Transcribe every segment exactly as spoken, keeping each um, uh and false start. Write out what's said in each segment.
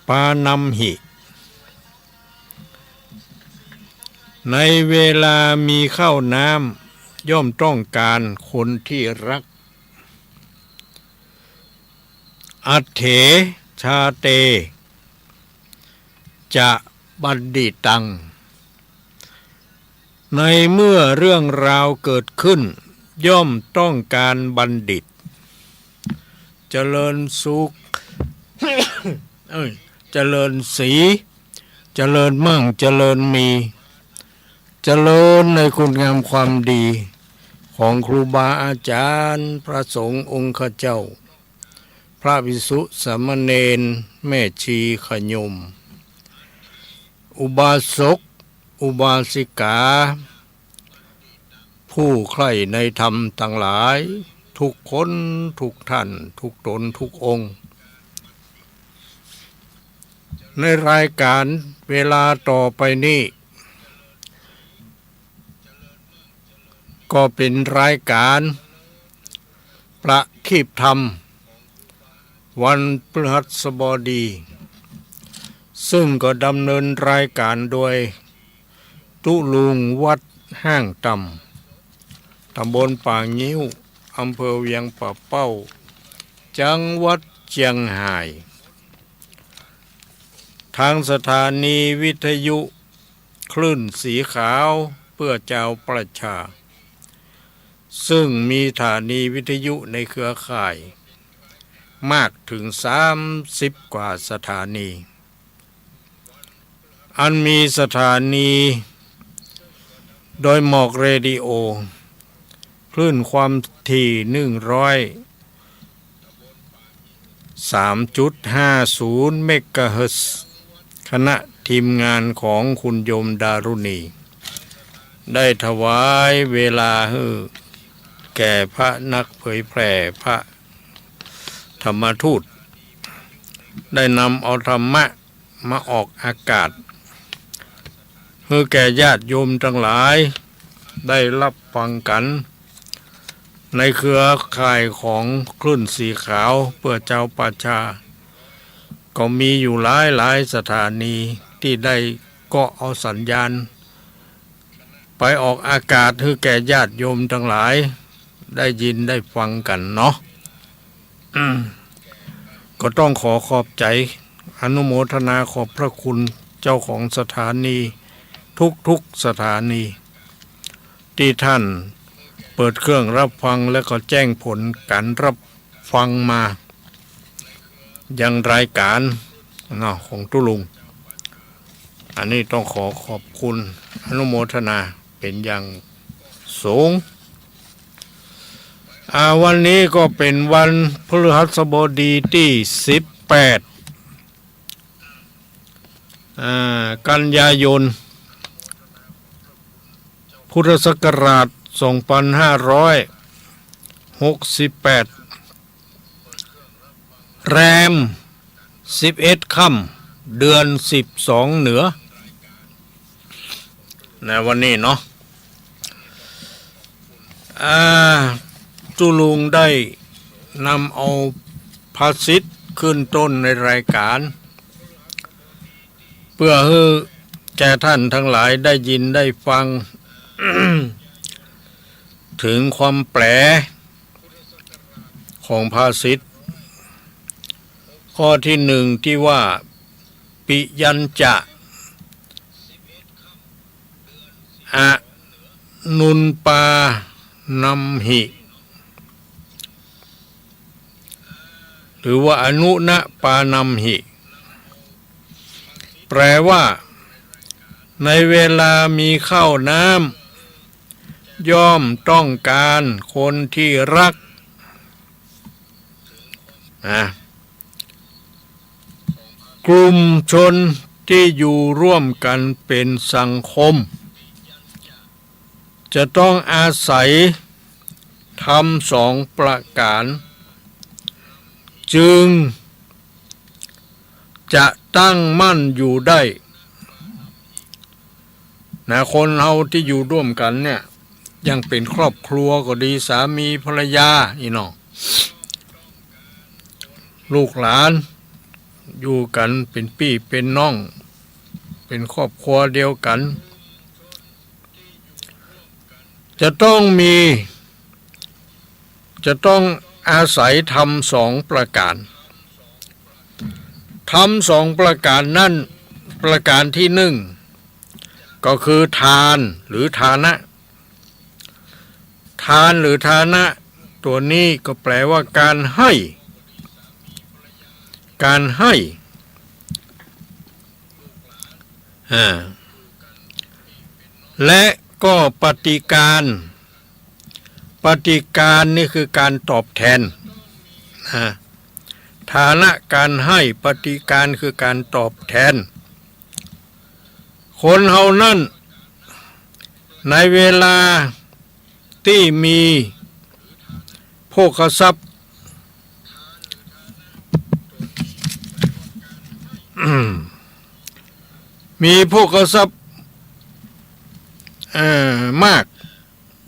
ปานำหิ ในเวลามีข้าวน้ำ ย่อมต้องการคนที่รัก อัตเถ ชาเต จะบัณฑิตัง ในเมื่อเรื่องราวเกิดขึ้น ย่อมต้องการบัณฑิต เจริญสุข เอ้ย เจริญสี เจริญมั่ง เจริญมี เจริญในคุณงามความดี ของครูบาอาจารย์ พระสงฆ์องค์ข้าเจ้า พระภิกษุสามเณร แม่ชีขยม อุบาสก อุบาสิกา ผู้ใคร่ในธรรมทั้งหลาย ทุกคน ทุกท่าน ทุกตน ทุกองค์ ในรายการเวลาต่อไปนี้ ก็เป็นรายการประทีปธรรม วันพฤหัสบดี ซึ่งก็ดำเนินรายการโดย ตุ๊ลุงวัดห้างต่ำ ตำบลป่างิ้ว อำเภอเวียงป่าเป้า จังหวัดเจียงฮาย ทางสถานีวิทยุคลื่นสีขาวเพื่อชาวประชา ซึ่งมีสถานีวิทยุในเครือข่ายมากถึงสามสิบกว่าสถานี อันมีสถานีโดยหมอกเรดิโอ คลื่นความถี่หนึ่งร้อยสามจุดห้าศูนย์เมกะเฮิรตซ์ คณะทีมงานของคุณโยมดารุณี ได้ถวายเวลาหื้อแก่พระนักเผยแผ่ พระธรรมทูต ได้นำเอาธรรมะ มาออกอากาศ หื้อแก่ญาติโยมทั้งหลายได้รับฟังกัน ในเครือข่ายของคลื่นสีขาวเพื่อชาวประชา ก็มีอยู่หลายหลายสถานีที่ได้เกาะเอาสัญญาณ ไปออกอากาศหื้อแก่ญาติโยมทั้งหลายได้ยินได้ฟังกันเนาะ อืม ก็ต้องขอขอบใจ อนุโมทนาขอบพระคุณเจ้าของสถานีทุกๆสถานี ที่ท่านเปิดเครื่องรับฟังและก็แจ้งผลการรับฟังมา ยังรายการเนาะของตุ๊ลุง อันนี้ต้องขอขอบคุณอนุโมทนาเป็นอย่างสูง อ่า วันนี้ก็เป็นวันพฤหัสบดีที่สิบแปด อ่า กันยายน พุทธศักราชสองพันห้าร้อยหกสิบแปด แรมสิบเอ็ดค่ำ เดือนสิบสองเหนือ นะ วันนี้เนาะ อ่า ตุ๊ลุงได้นำเอาภาษิตขึ้นต้นในรายการ เพื่อหื้อแก่ท่านทั้งหลายได้ยินได้ฟัง ถึงความแปลของภาษิต ข้อที่หนึ่งที่ว่า ปิยัญจะ อนุนปานัมหิ หรือว่าอนุนปานัมหิ แปลว่า ในเวลามีข้าวน้ำ ย่อมต้องการคนที่รัก นะ กลุ่มชนที่อยู่ร่วมกันเป็นสังคม จะต้องอาศัยธรรมสองประการ จึงจะตั้งมั่นอยู่ได้ นะ คนเฮาตี้อยู่ร่วมกั๋นเนี่ย อย่างเป๋นครอบครัวก็ดี สามีภรรยา อี้เนาะ ลูกหลาน อยู่กั๋นเป๋นปี้เป๋นน้อง เป๋นครอบครัวเดียวกั๋น จะต้องมี จะต้องอาศัยธรรมสองประก๋าน ธรรมสองประก๋านนั้น ประก๋านตี้นึ่ง ก็คือทานหรือทานะ ทานหรือทานะ ตั๋วนี้ก็แปลว่าก๋านให้ ก๋านให้ อ่า และก็ปฏิการ ปฏิการนี่คือก๋านตอบแทน อ่า ทานะก๋านให้ ปฏิการคือก๋านตอบแทน คนเฮานั้น ในเวลาตี้มีโภคทรัพย์ มีโภคทรัพย์ เอ่อ มาก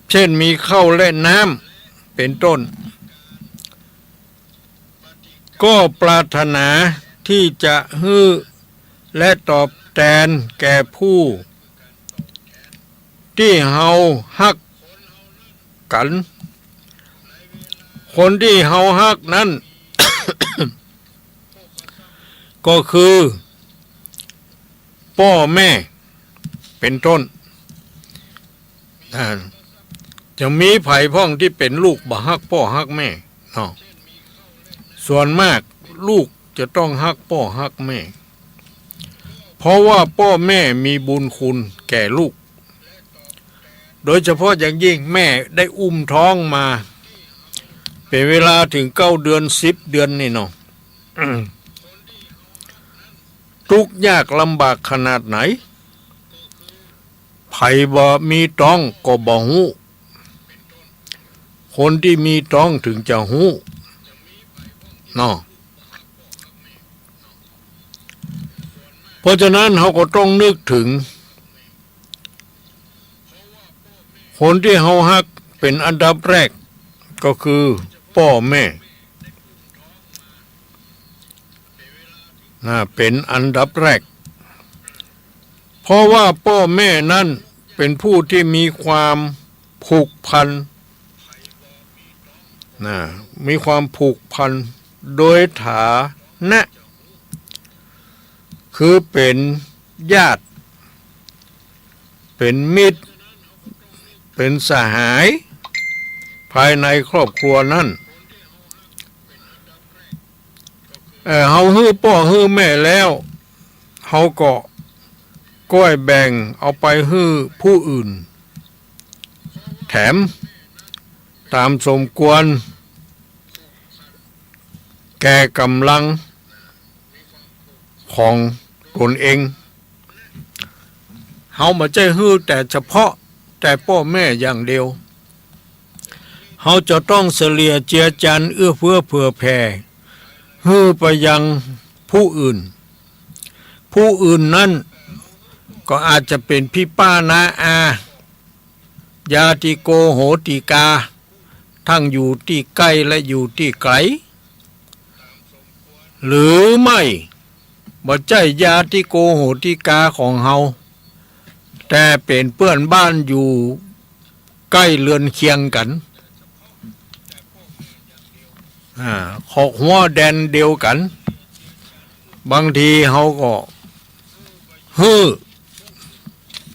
เช่นมีข้าวและน้ำ เป๋นต้น ก็ปรารถนาตี้จะหื้อและตอบแตนแก่ผู้ตี้เฮาฮักกั๋น คนตี้เฮาฮักนั้น ก็คือป้อแม่ เป๋นต้น อ่า จะมีใผพ่องตี้เป๋นลูกบ่ฮักป้อฮักแม่เนาะ ส่วนมากลูกจะต้องฮักป้อฮักแม่ เพราะว่าป้อแม่มีบุญคุณแก่ลูก โดยเฉพาะอย่างยิ่งแม่ได้อุ้มท้องมา เป๋นเวลาเถิงเก้าเดือนสิบเดือนนี่เนาะ ตุ๊กยากลำบากขนาดไหน ใผบ่มีต๊องก็บ่ฮู้ คนตี้มีต๊องเถิงจะฮู้เนาะ เพราะฉะนั้นเฮาก็ต้องนึกเถิง คนตี้เฮาฮักเป๋นอันดับแรก ก็คือป้อแม่ นะ เป๋นอันดับแรก เพราะว่าป้อแม่นั้นเป๋นผู้ตี้มีความผูกพัน นะ มีความผูกพันโดยฐานะ คือเป๋นญาติ เป๋นมิตร เป๋นสหาย ภายในครอบครัวนั้น เอ่อ เฮาหื้อป้อหื้อแม่แล้ว เฮาก็ก้อยแบ่งเอาไปหื้อผู้อื่น แถม ต๋ามสมควร แก่ก๋ำลังของต๋นเอง เฮาบ่ใจ้หื้อแต่เฉพาะแต่ป้อแม่อย่างเดียว เฮาจะต้องเสลี่ยเจือจานเอื้อเฟื้อเผื่อแผ่ หื้อไปยังผู้อื่น ผู้อื่นนั้นก็อาจจะเป๋นปี้ป้าน้าอา ญาติโกโหติกา ทั้งอยู่ตี้ใก้และอยู่ตี้ไก๋ หรือไม่ บ่ใจ้ญาติโกโหติกาของเฮา แต่เป๋นเปื้อนบ้านอยู่ใก้เฮือนเคียงกั๋น อ่า คอกฮั้วแดนเดียวกั๋น บางทีเฮาก็หื้อ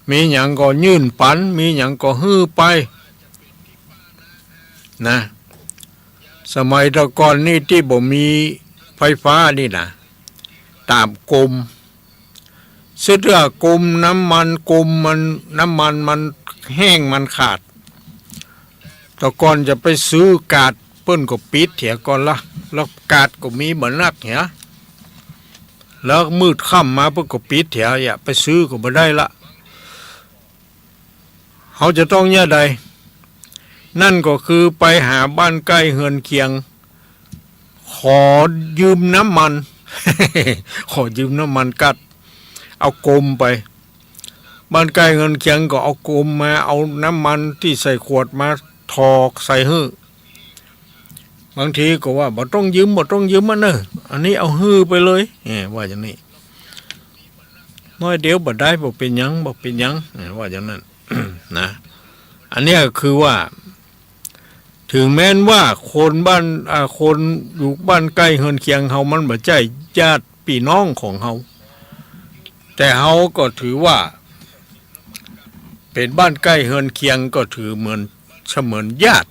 มีหยังก็ยื่นปั๋น มีหยังก็หื้อไป นะ สมัยแต่ก่อนนี่ตี้บ่มีไฟฟ้านี่นะ ต๋ามกม เสื้อเตื้อกมน้ำมัน กมมัน น้ำมันมันแห้งมันขาด แต่ก่อนจะไปซื้อก๊าซ เปิ้นก็ปิดเหียก่อนละ แล้วก๊าซก็มีบ่นักเหีย แล้วมืดค่ำมาเปิ้นก็ปิดเหีย จะไปซื้อก็บ่ได้ละ เฮาจะต้องเยียะใด นั่นก็คือไปหาบ้านใก้เฮือนเคียง ขอยืมน้ำมัน ขอยืมน้ำมันก๊าซ เอากมไป บ้านใก้เฮือนเคียงก็เอากมมา เอาน้ำมันตี้ใส่ขวดมาถอกใส่หื้อ บางทีก็ว่า บ่ต้องยืม บ่ต้องยืมมันเน่อ อันนี้เอาหื้อไปเลย เอ้อ ว่าอย่างนี้ น้อยเดียวบ่ได้ บ่เป๋นหยัง บ่เป๋นหยัง เอ้อ ว่าอย่างนั้น นะ อันเนี้ยคือว่า ถึงแม้นว่าคนบ้าน อ่า คนอยู่บ้านใก้เฮือนเคียงเฮา มันบ่ใจ้ญาติปี้น้องของเฮา แต่เฮาก็ถือว่า เป๋นบ้านใก้เฮือนเคียง ก็ถือเหมือนเสมือนญาติ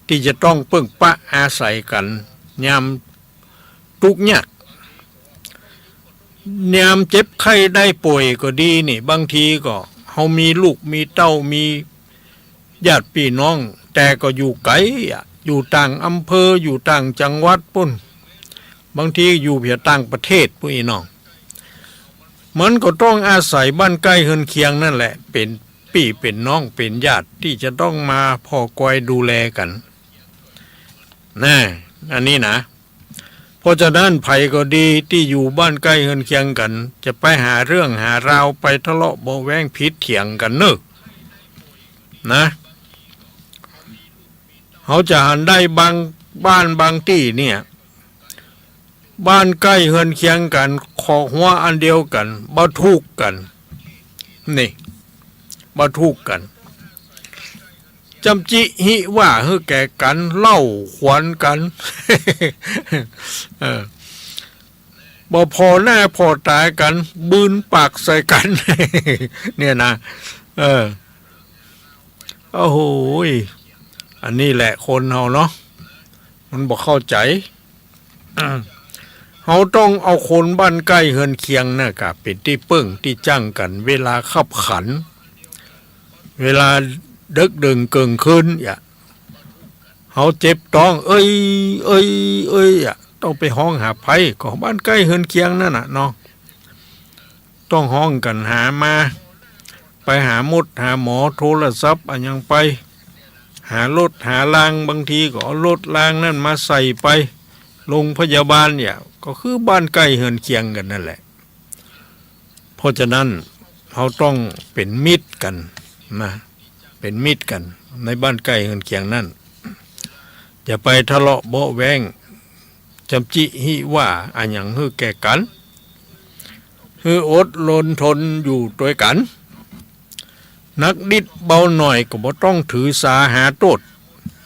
ตี้จะต้องเปิ้งปะอาศัยกั๋น ยาม ตุ๊กข์ยาก ยามเจ็บไข้ได้ป่วยก็ดีนี่ บางทีก็เฮามีลูกมีเต้า มีญาติปี้น้อง แต่ก็อยู่ไก๋อะ อยู่ต่างอำเภอ อยู่ต่างจังหวัดปู้น บางทีอยู่เหียต่างประเทศปู้น อี้น้อง มันก็ต้องอาศัยบ้านใก้เฮือนเคียงนั่นแหละ เป๋นปี้เป๋นน้อง เป๋นญาติ ตี้จะต้องมาผ่อคอยดูแลกั๋น นะ อันนี้นะ เพราะฉะนั้นใผก็ดีตี้อยู่บ้านใก้เฮือนเคียงกั๋น จะไปหาเรื่องหาราว ไปทะเลาะเบาะแว้งผิดเถียงกั๋นเน่อ นะ เฮาจะหันได้บางบ้านบางตี้เนี่ย บ้านใก้เฮือนเคียงกั๋น ครอบครัวอันเดียวกั๋น บ่ถูกกั๋น นี่ บ่ถูกกั๋น จำจิหิว่าหื้อแก่กั๋น เล่าขวัญกั๋น เออ บ่ผ่อหน้าผ่อต๋ากั๋น บืนปากใส่กั๋น เนี่ยนะ เออ โอ้โหย อันนี้แหละคนเฮาเนาะ มันบ่เข้าใจ๋ เฮาต้องเอาคนบ้านใก้เฮือนเคียงน่ะกะ เป๋นตี้เปิ้งตี้จั้งกั๋น เวลาคับขัน เวลาเดิ็กเดิ่งเกิ่งคืน อย่า เฮาเจ็บต๊อง เอ้ย เอ้ย เอ้ย อ่ะ ต้องไปฮ้องหาใผ ก็บ้านใก้เฮือนเคียงนั่นน่ะเนาะ ต้องฮ้องกั๋นหามา ไปหามดหาหมอ โทรศัพท์อะหยังไป หารถหาราง บางทีก็เอารถรางนั่นมาใส่ไปโรงพยาบาลเนี่ย ก็คือบ้านใก้เฮือนเคียงกั๋นนั่นแหละ เพราะฉะนั้นเฮาต้องเป๋นมิตรกั๋นนะ เป๋นมิตรกั๋นในบ้านใก้เฮือนเคียงนั่น อย่าไปทะเลาะเบาะแว้ง จำจิหิว่าอะหยังหื้อแก่กั๋น หื้ออดรนทนอยู่ตวยกั๋น หนักนิดเบาหน่อยก็บ่ต้องถือสาหาโต้ษ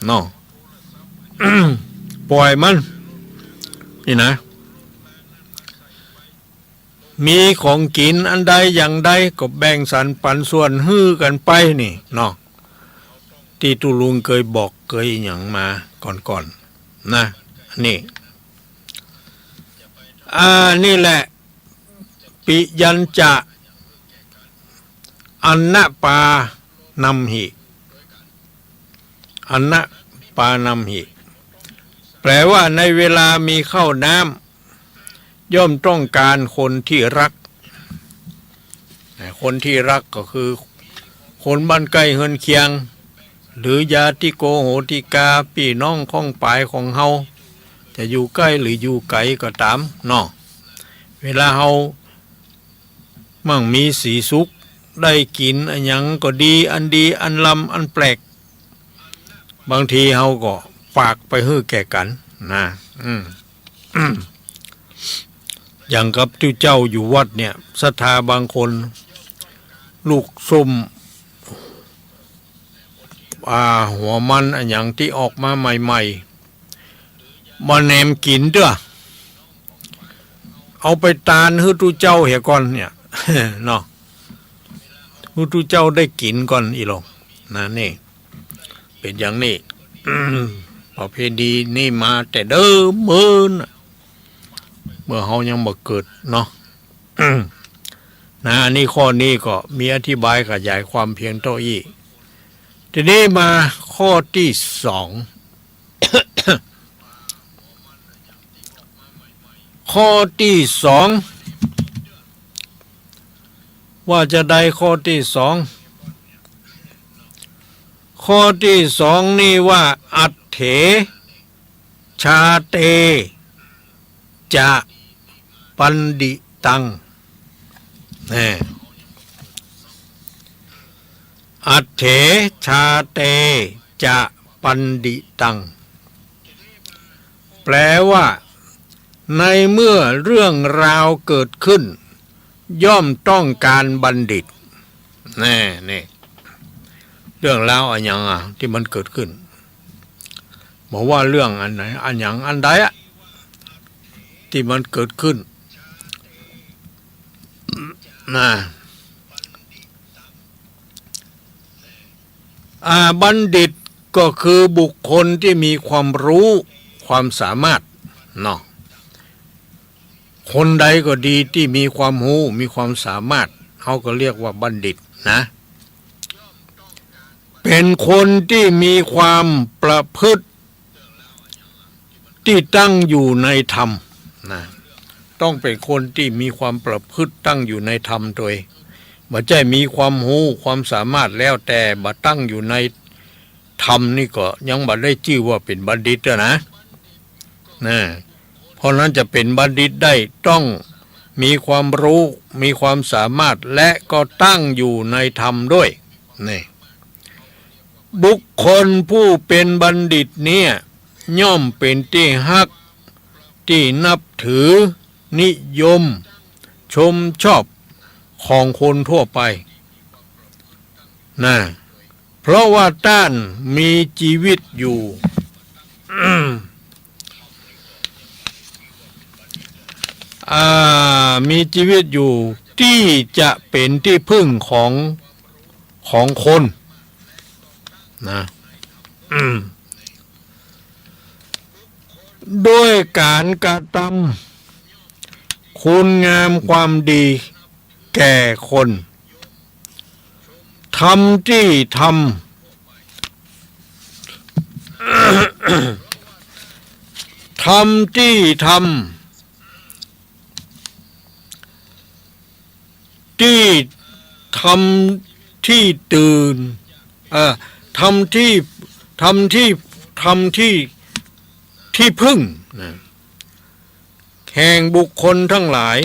เนาะ ป่อยมัน นี่นะ มีของกิ๋นอันใดอย่างใดก็แบ่งสรรปันส่วนหื้อกั๋นไปนี่เนาะ ตี้ตุ๊ลุงเกยบอกเกยอะหยังมาก่อนๆ นะ นี่ อ่า นี่แหละ ปิยัญจะ อันนะปานัมหิ อันนะปานัมหิ แปลว่าในเวลามีข้าวน้ำ ย่อมต้องก๋านคนตี้ฮัก คนตี้ฮักก็คือคนบ้านใก้เฮือนเคียง หรือญาติโกโหติกา ปี้น้องข้องป๋ายของเฮา จะอยู่ใก้หรืออยู่ไก๋ก็ต๋ามเนาะ เวลาเฮา มั่งมีสีสุข ได้กิ๋นอะหยังก็ดี อันดี อันล้ำ อันแปลก บางทีเฮาก็ฝากไปหื้อแก่กั๋นนะ อืม อย่างกับตุ๊เจ้าอยู่วัดเนี่ย ศรัทธาบางคน ลูกส้ม อ่า หัวมันอะหยังตี้ออกมาใหม่ๆ บ่แหนมกิ๋นเตื้อ เอาไปตานหื้อตุ๊เจ้าเหียก่อนเนี่ย เนาะ หื้อตุ๊เจ้าได้กิ๋นก่อนอี้ลอ นะ นี่ เป๋นอย่างนี้ ประเพณีนี่มาแต่เดิมเมินน่ะ เมื่อเฮายังบ่เกิดเนาะ นะ อันนี้ข้อนี้ก็มีอธิบายขยายความเพียงเต้าอี้ ทีนี้มาข้อตี้สอง ข้อตี้สอง ว่าจาใดข้อตี้สอง ข้อตี้สองนี่ว่า อัตเถ ชาเต จะ ปัณฑิตัง แน่ อัตเถ ชาเต จะ ปัณฑิตัง แปลว่า ในเมื่อเรื่องราวเกิดขึ้น ย่อมต้องการบัณฑิต แน่ นี่ เรื่องราวอะหยังอะ ตี้มันเกิดขึ้น บ่ว่าเรื่องอันไหน อะหยังอันใดอะ ตี้มันเกิดขึ้น นะ อ่า บัณฑิตก็คือบุคคลตี้มีความรู้ ความสามารถ เนาะ คนใดก็ดีตี้มีความรู้ มีความสามารถ เฮาก็เรียกว่าบัณฑิตนะ เป๋นคนตี้มีความประพฤติ ตี้ตั้งอยู่ในธรรม นะ ต้องเป๋นคนตี้มีความประพฤติตั้งอยู่ในธรรมโตย บ่ใจ้มีความรู้ ความสามารถแล้ว แต่บ่ตั้งอยู่ในธรรมนี่ก็ยังบ่ได้จื้อว่าเป๋นบัณฑิตอะนะ นะ เพราะนั้นจะเป๋นบัณฑิตได้ต้องมีความรู้ มีความสามารถ และก็ตั้งอยู่ในธรรมด้วย นี่ บุคคลผู้เป๋นบัณฑิตเนี่ย ย่อมเป๋นตี้ฮัก ตี้นับถือ นิยม ชมชอบของคนทั่วไป นะ เพราะว่าต้านมีจีวิตอยู่ อ่า มีจีวิตอยู่ ตี้จะเป๋นตี้พึ่งของ ของคน นะ อืม ด้วยก๋านกระตำคุณงามความดีแก่คน ธรรมตี้ทำ ธรรมตี้ทำ ตี้ทำตี้ตื่น เอ่อ ธรรมตี้ ธรรมตี้ ธรรมตี้ ตี้พึ่ง นะ แห่งบุคคลทั้งหลาย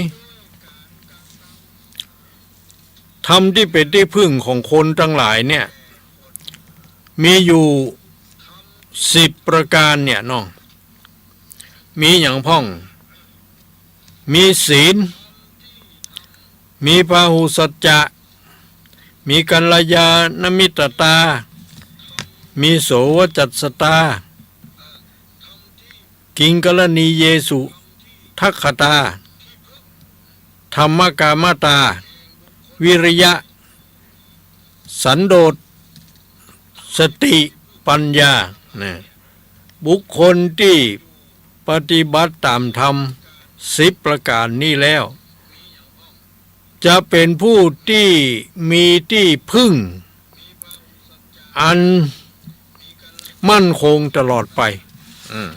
ธรรมตี้เป๋นตี้พึ่งของคนทั้งหลายเนี่ย มีอยู่สิบประก๋านเนี่ยเนาะ มีหยังพ่อง มีศีล มีพาหุสัจจะ มีกัลยาณมิตรตา มีโสวจัสสตา กิงกรณีเยสุทัคคตา ธัมมกามตา วิริยะ สันโดษ สติ ปัญญา นะ บุคคลตี้ปฏิบัติต๋ามธรรมสิบประก๋านนี้แล้ว จะเป๋นผู้ตี้มีตี้พึ่ง อันมั่นคงตลอดไป อืม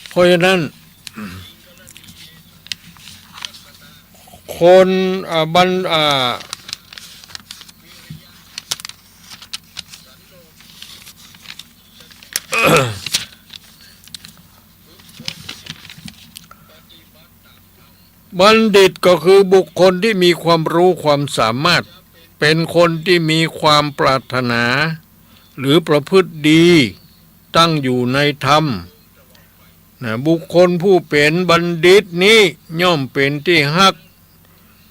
เพราะฉะนั้น คน อ่า บัณ- อ่า บัณฑิตก็คือบุคคลตี้มีความรู้ความสามารถ เป๋นคนตี้มีความปรารถนา หรือประพฤติดี ตั้งอยู่ในธรรม นะ บุคคลผู้เป๋นบัณฑิตนี้ย่อมเป๋นตี้ฮัก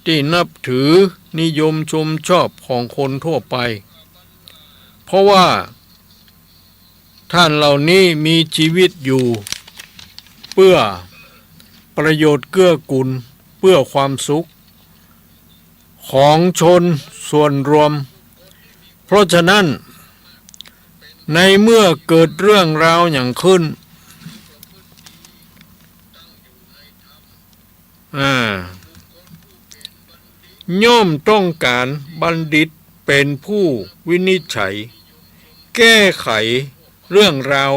ตี้นับถือ นิยมชมชอบของคนทั่วไป เพราะว่า ต้านเหล่านี้มีจีวิตอยู่ เปื้อประโยชน์เกื้อกูล เปื้อความสุข ของชนส่วนรวม เพราะฉะนั้น ในเมื่อเกิดเรื่องราวหยังขึ้น อ่า ย่อมต้องก๋านบัณฑิตเป๋นผู้วินิจฉัย แก้ไขเรื่องราว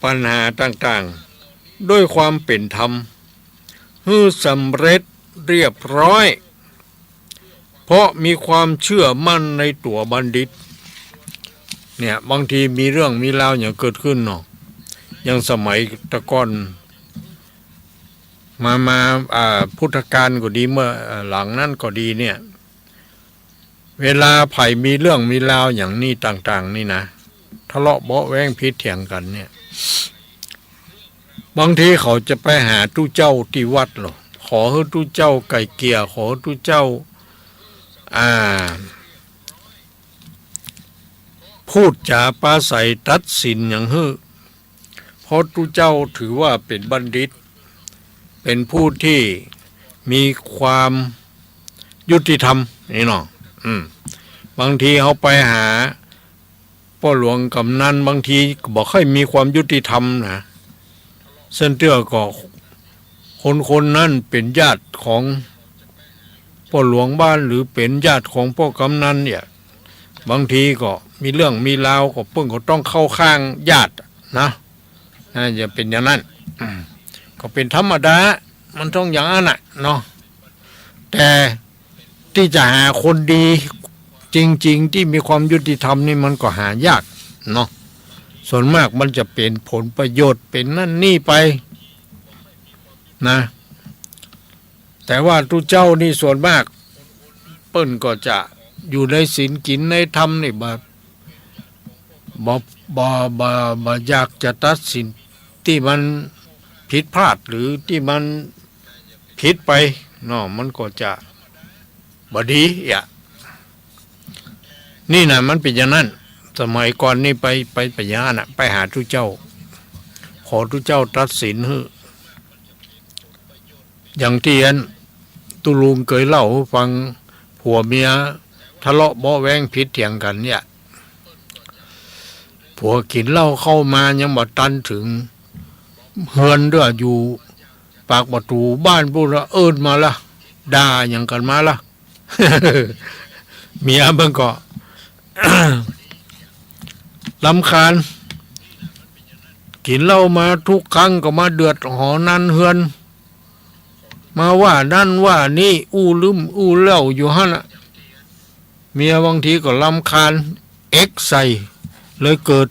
ปัญหาต่างๆ ด้วยความเป๋นธรรม หื้อสำเร็จเรียบร้อย เพราะมีความเชื่อมั่นในตั๋วบัณฑิต เนี่ย บางทีมีเรื่องมีราวหยังเกิดขึ้นเนาะ อย่างสมัยแต่ก่อน มา มา อ่า พุทธกาลก็ดี เมื่อ อ่า หลังนั้นก็ดีเนี่ย เวลาใผมีเรื่องมีราวอย่างนี้ต่างๆ นี่นะ ทะเลาะเบาะแว้งผิดเถียงกั๋นเนี่ย บางทีเขาจะไปหาตุ๊เจ้าตี้วัดลอ ขอหื้อตุ๊เจ้าไก่เกลี่ย ขอหื้อตุ๊เจ้า อ่า พูดจ๋าปราศรัยตัดสินหยังหื้อ เพราะตุ๊เจ้าถือว่าเป๋นบัณฑิต เป๋นผู้ตี้มีความยุติธรรม นี่เนาะ อืม บางทีเฮาไปหาป้อหลวงก๋ำนัน บางทีก็บ่ค่อยมีความยุติธรรมนะ เซิ่นเตื้อก็คนๆ นั้นเป๋นญาติของป้อหลวงบ้าน หรือเป๋นญาติของป้อก๋ำนันเนี่ย บางทีก็มีเรื่องมีราวก็เปิ้นก็ต้องเข้าข้างญาตินะ น่าจะเป๋นอย่างนั้น อืม ก็เป๋นธรรมดา มันต้องอย่างนั้นน่ะเนาะ แต่ตี้จะหาคนดีจริงๆ ตี้มีความยุติธรรมนี่มันก็หายากเนาะ ส่วนมากมันจะเป๋นผลประโยชน์ เป๋นนั่นนี่ไปนะ แต่ว่าตุ๊เจ้านี่ส่วนมาก เปิ้นก็จะอยู่ในศีลกิ๋นในธรรมนี่ บ่ บ่ บ่ บ่ บ่อยากจะตัดสินตี้มันผิดพลาด หรือตี้มันผิดไปเนาะ มันก็จะบ่ดีอะ นี่นะ มันเป๋นอย่างนั้น สมัยก่อนนี่ไป ไป ไปอย่างนั้นน่ะ ไปหาตุ๊เจ้า ขอตุ๊เจ้าตัดสินหื้อ อย่างตี้อันตุ๊ลุงเกยเล่าหื้อฟัง ผัวเมียทะเลาะเบาะแว้งผิดเถียงกั๋นเนี่ย ผัวกิ๋นเหล้าเข้ามายังบ่ตันเถิงเฮือนเตื้อ อยู่ปากประตู๋บ้านปู้นละ เอิ้นมาละ ด่าหยังกั๋นมาละ เมียมันก็ รำคาญ กิ๋นเหล้ามาทุกครั้งก็มาเดือดหอนั้นเฮือน มาว่านั้นว่านี้ อู้ลึมอู้เล่าอยู่หั้นน่ะ เมียบางทีก็รำคาญ เอ็กใส่ เลยเกิด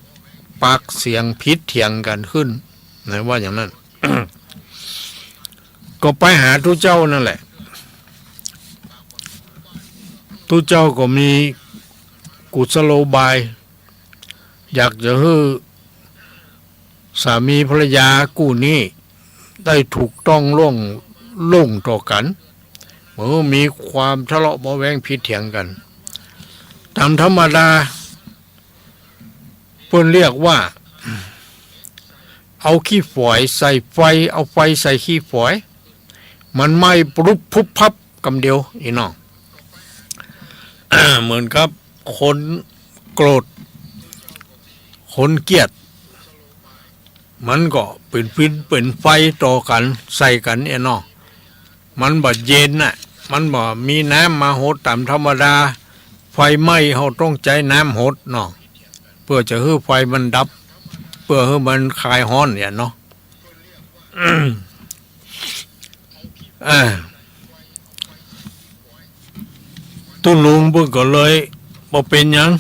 ปากเสียงผิดเถียงกั๋นขึ้นนะ ว่าอย่างนั้น ก็ไปหาตุ๊เจ้านั่นแหละ ตุ๊เจ้าก็มีกุศโลบาย อยากจะหื้อสามีภรรยากู้นี้ได้ถูกต้องล่วง ล่วงต่อกั๋น บ่หื้อมีความทะเลาะเบาะแว้งผิดเถียงกั๋น ต๋ามธรรมดา เปิ้นเรียกว่า เอาขี้ฝอยใส่ไฟ เอาไฟใส่ขี้ฝอย มันไหม้ปรุบพุบพับกำเดียว อี้น้อง เหมือนกับคนโกรธ คนเกลียด มันก็เป๋นฟืนเป๋นไฟต่อกั๋น ใส่กั๋น อี้น้อง มันบ่เย็นน่ะ มันบ่มีน้ำมาหดต๋ามธรรมดา ไฟไหม้เฮาต้องใจ๊น้ำหดเนาะ เปื้อจะหื้อไฟมันดับ เปื้อหื้อมันคลายฮ้อนเนี่ยเนาะ อ่า ตุ๊ลุงเปิ้นก็เลยบ่เป๋นหยัง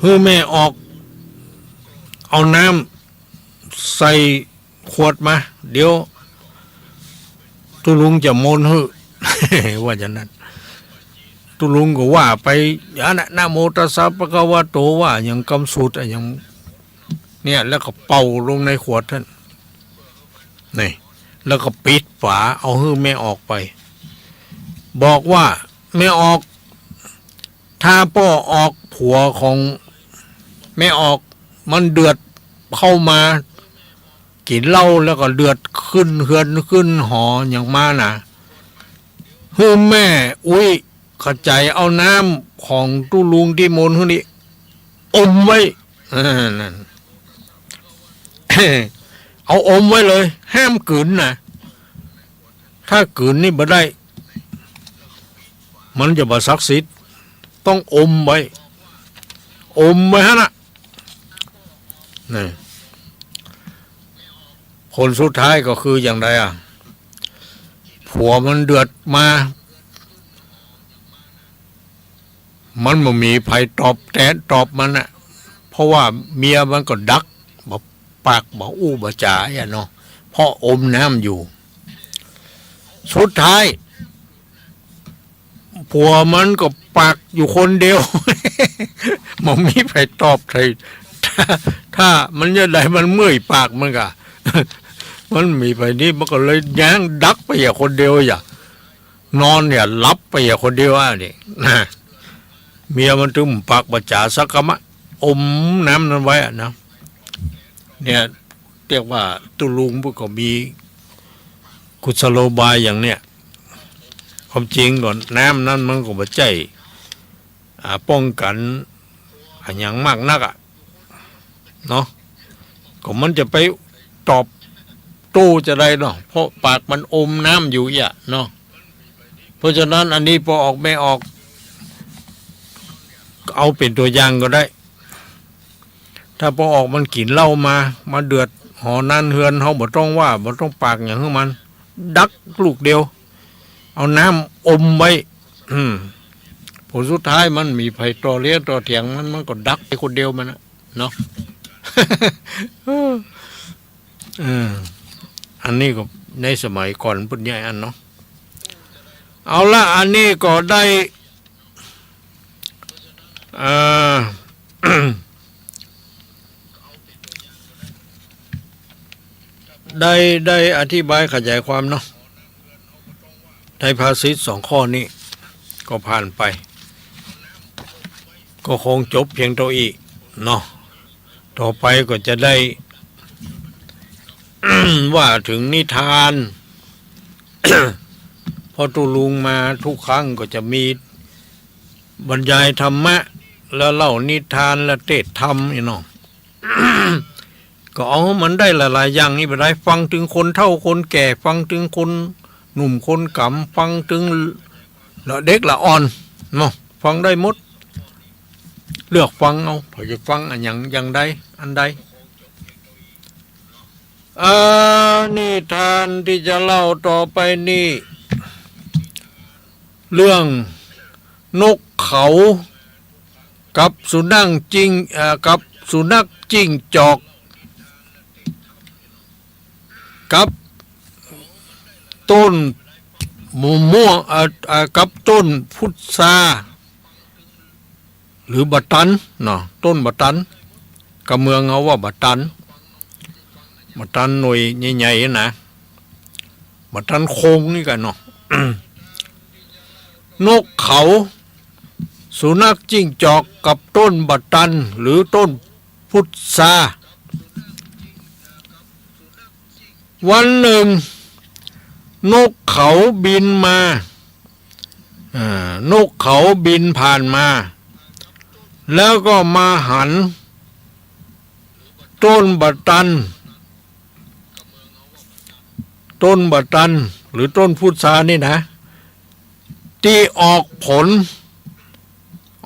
หื้อแม่ออก เอาน้ำใส่ ขวดมา เดี๋ยวตุ๊ลุงจะมนต์หื้อ ว่าอย่างนั้น ตุ๊ลุงก็ว่าไปอย่างนั้นน่ะ นะโมตัสสะภะคะวะโต ว่าอย่างกำสูตรอะ อย่างเนี่ย แล้วก็เป่าลงในขวดหั้น นี่ แล้วก็ปิดฝา เอาหื้อแม่ออกไป บอกว่า แม่ออก ถ้าป้อออก ผัวของแม่ออก มันเดือดเข้ามา กิ๋นเหล้าแล้วก็เดือดขึ้นเฮือนขึ้นหอหยังมาน่ะ หื้อแม่อุ๊ย ขะใจ๋เอาน้ำของตุ๊ลุงตี้มนต์หื้อนี่ อมไว้ เออ นั่น เอาอมไว้เลย ห้ามกลืนน่ะ ถ้ากลืนนี่บ่ได้ มันจะบ่ศักดิ์สิทธิ์ ต้องอมไว้ อมไว้หั้นน่ะ นี่ ผลสุดท้ายก็คืออย่างใดอะ ผัวมันเดือดมา มันบ่มีใผตอบแตนตอบมันน่ะ เพราะว่าเมียมันก็ดัก บ่ปากบ่อู้บ่จ๋าอะเนาะ เพราะอมน้ำอยู่ สุดท้าย ผัวมันก็ปากอยู่คนเดียว บ่มีใผตอบใผ ถ้า ถ้ามันจะได้มันเมื่อยปากมันก่ะ มันมีไปนี่มันก็เลยย้างดักไปอย่างคนเดียวอย่า นอนเนี่ยหลับไปอย่างคนเดียวอ่ะนี่นะ เมียมันตึงปากบ่จ๋าสักกำอะ อมน้ำนั้นไว้อะนะ เนี่ย เรียกว่าตุ๊ลุงปุ้นก็มีกุศโลบายอย่างเนี้ย ความจริงก็น้ำนั้นมันก็บ่ใจ้ อ่า ป้องกั๋น อะหยังมากนักอะ เนาะ ก็มันจะไปตอบโต้จะใดเนาะ เพราะปากมันอมน้ำอยู่เอี้ยเนาะ เพราะฉะนั้นอันนี้ปอออกแม่ออก เอาเป๋นตั๋วอย่างก็ได้ ถ้าปอออกมันกิ๋นเหล้ามา มาเดือดหอนั้นเฮือนเฮาบ่ต้องว่า บ่ต้องปากหยังหื้อมัน ดักลูกเดียว เอาน้ำอมไว้ อืม ผลสุดท้ายมันมีใผต่อเลี้ยต่อเถียงมัน มันก็ดักไปคนเดียวมันน่ะ เนาะ เออ อันนี้ก็ในสมัยก่อนปุ้นใหญ่อันเนาะ เอาละ อันนี้ก็ได้ เอ่อ ได้ ได้อธิบายขยายความเนาะ ได้ภาษิตสองข้อนี้ก็ผ่านไป ก็คงจบเพียงเต้าอี้เนาะ ต่อไปก็จะได้ ว่าเถิงนิทาน เพราะตุ๊ลุงมาทุกครั้งก็จะมีบรรยายธรรมะ แล้วเล่านิทาน แล้วเตสน์ธรรมอี้เนาะ ก็เอามันได้หลายๆ อย่างนี่ไปได้ ฟังเถิงคนเฒ่าคนแก่ ฟังเถิงคนหนุ่มคนก๋ำ ฟังเถิงละเด็กละอ่อนเนาะ ฟังได้หมด เลือกฟังเอา ใผจะฟังอะหยังอย่างใดอันใด เอ่อ นิทานตี้จะเล่าต่อไปนี่ เรื่องนกเขากับสุนัขจิ้ง เอ่อ กับสุนัขจิ้งจอก กับต้นมะม่วง เอ่อ เอ่อ กับต้นพุทรา หรือบ่าตันเนาะ ต้นบ่าตัน กำเมืองเฮาว่าบ่าตัน บ่าตันหน่วยใหญ่ๆ นะ บ่าตันโคงนี่กั๋นเนาะ นกเขา สุนัขจิ้งจอกกับต้นบ่าตัน หรือต้นพุทรา วันหนึ่ง นกเขาบินมา อ่า นกเขาบินผ่านมา แล้วก็มาหัน ต้นบ่าตัน ต้นบ่าตัน หรือต้นพุทรานี่นะ ตี้ออกผล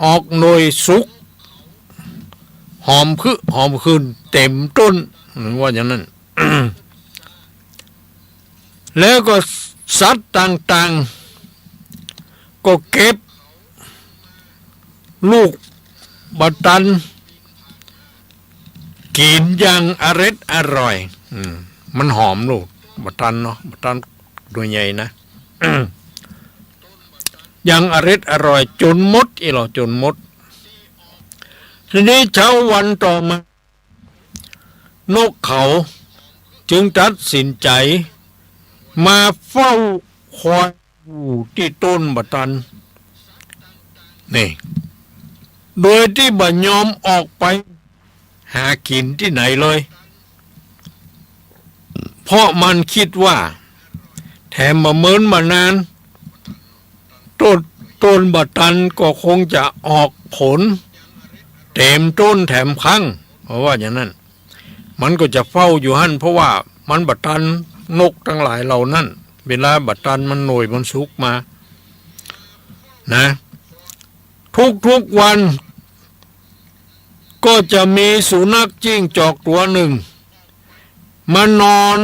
ออกหน่วยสุก หอมคึหอมคืนเต็มต้น ว่าอย่างนั้น แล้วก็สัตว์ต่างๆ ก็เก็บลูกบ่าตัน กิ๋นอย่างอร็ดอร่อย อืม มันหอมลูกบ่าตันเนาะ บ่าตันหน่วยใหญ่นะ อย่างอร็ดอร่อยจ๋นหมดอี้หล่อ จ๋นหมด ทีนี้เช้าวันต่อมา นกเขาจึงตัดสินใจ๋มาเฝ้าคอยอยู่ตี้ต้นบ่าตันนี่ โดยตี้บ่ยอมออกไปหากิ๋นตี้ไหนเลย เพราะมันกึ๊ดว่า แถมบ่เมินบ่านาน ต้น ต้นบ่าตันก็คงจะออกผล เต็มต้นแถมครั้ง เพราะว่าอย่างนั้น มันก็จะเฝ้าอยู่หั้น เพราะว่ามันบ่าตันนกตังหลายเหล่านั้น เวลาบ่าตันมันหน่วยมันสุกมา นะ ทุกๆ วัน ก็จะมีสุนัขจิ้งจอกตั๋วหนึ่ง มานอน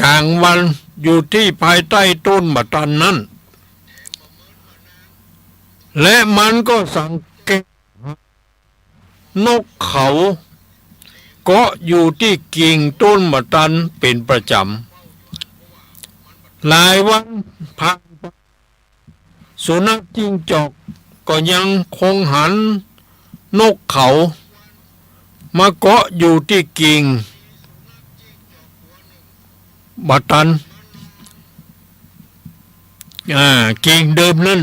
ก๋างวันอยู่ตี้ภายใต้ต้นบ่าตันนั้น และมันก็สังเกตนกเขาเกาะอยู่ตี้กิ่งต้นบ่าตันเป๋นประจ๋ำ หลายวันผ่านไป สุนัขจิ้งจอก ก็ยังคงหันนกเขามาเกาะอยู่ตี้กิ่งบาตัน อ่า กิ่งเดิมนั้น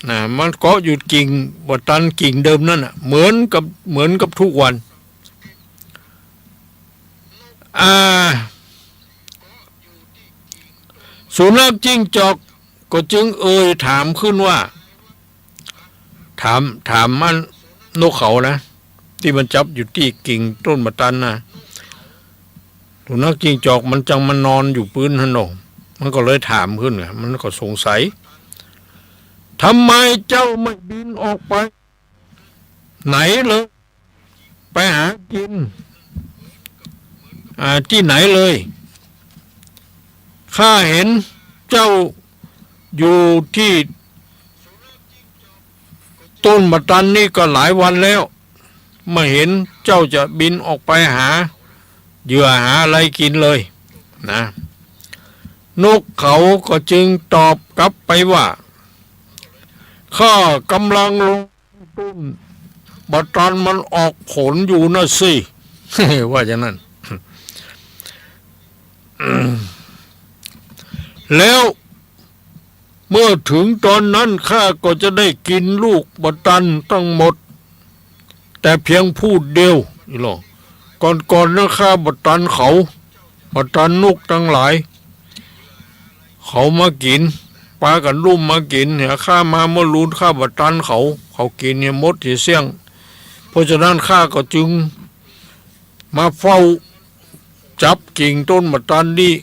นะ มันเกาะอยู่กิ่งบาตันกิ่งเดิมนั้นน่ะ เหมือนกับ เหมือนกับทุกวัน อ่า สุนัขจิ้งจอกก็จึงเอ่ยถามขึ้นว่า ถาม ถามมันนกเขานะ ตี้มันจับอยู่ตี้กิ่งต้นบาตันนะ สุนัขจิ้งจอกมันจังมานอนอยู่ปื๊นหั้นเนาะ มันก็เลยถามขึ้นไง มันก็สงสัย ทำไมเจ้าไม่บินออกไปไหนเลย ไปหากิ๋น อ่า ตี้ไหนเลย ข้าเห็นเจ้าอยู่ตี้ต้นบาตันนี่ก็หลายวันแล้ว ไม่เห็นเจ้าจะบินออกไปหาเหยื่อหาอะไรกิ๋นเลยนะ นกเขาก็จึงตอบกลับไปว่า ข้ากำลังลงต้นบาตันมันออกผลอยู่นะสิ ว่าอย่างนั้น แล้วเมื่อถึงตอนนั้นข้าก็จะได้กิ๋นลูกบาตันทั้งหมด แต่เพียงผู้เดียว อีหลอ ก่อนๆ นะ ข้าบ่ตันเขา บ่ตันนกตังหลาย เขามากิ๋น ปากั๋นลุ่มมากิ๋น เหีย ข้ามาเมื่อลูน ข้าบ่ตันเขา เขากิ๋นเหียหมดเหียเสี้ยง เพราะฉะนั้นข้าก็จึงมาเฝ้า จับกิ่งต้นบาตันนี่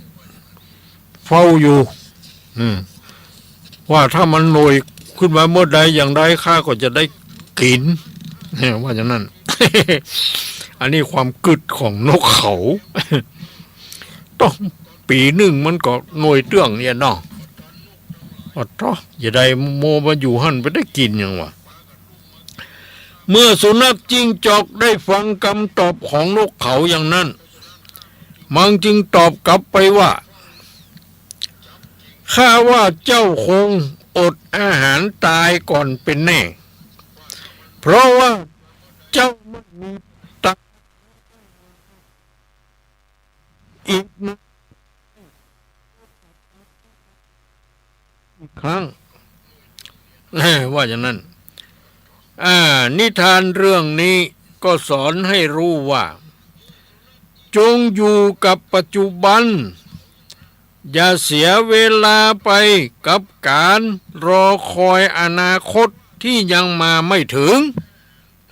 เฝ้าอยู่ อืม ว่าถ้ามันหน่วยขึ้นมาเมื่อใดอย่างใดข้าก็จะได้กิ๋น เนี่ย ว่าอย่างนั้น อันนี้ความกึ๊ดของนกเขา ต้องปี๋นึ่งมันก็หน่วยเตื้องเนี่ยเนาะ อ๋อ เถาะ อย่าได้โมมาอยู่หั้นไปได้กิ๋นหยังวะ เมื่อสุนัขจิ้งจอกได้ฟังกำตอบของนกเขาอย่างนั้น มันจึงตอบกลับไปว่า ข้าว่าเจ้าคงอดอาหารต๋ายก่อนเป๋นแน่ เพราะว่าเจ้าไม่มีตังค์ อีกนะ อีกครั้ง ว่าอย่างนั้น อ่า นิทานเรื่องนี้ก็สอนให้รู้ว่า จงอยู่กับปัจจุบัน อย่าเสียเวลาไปกับการรอคอยอนาคตที่ยังมาไม่ถึง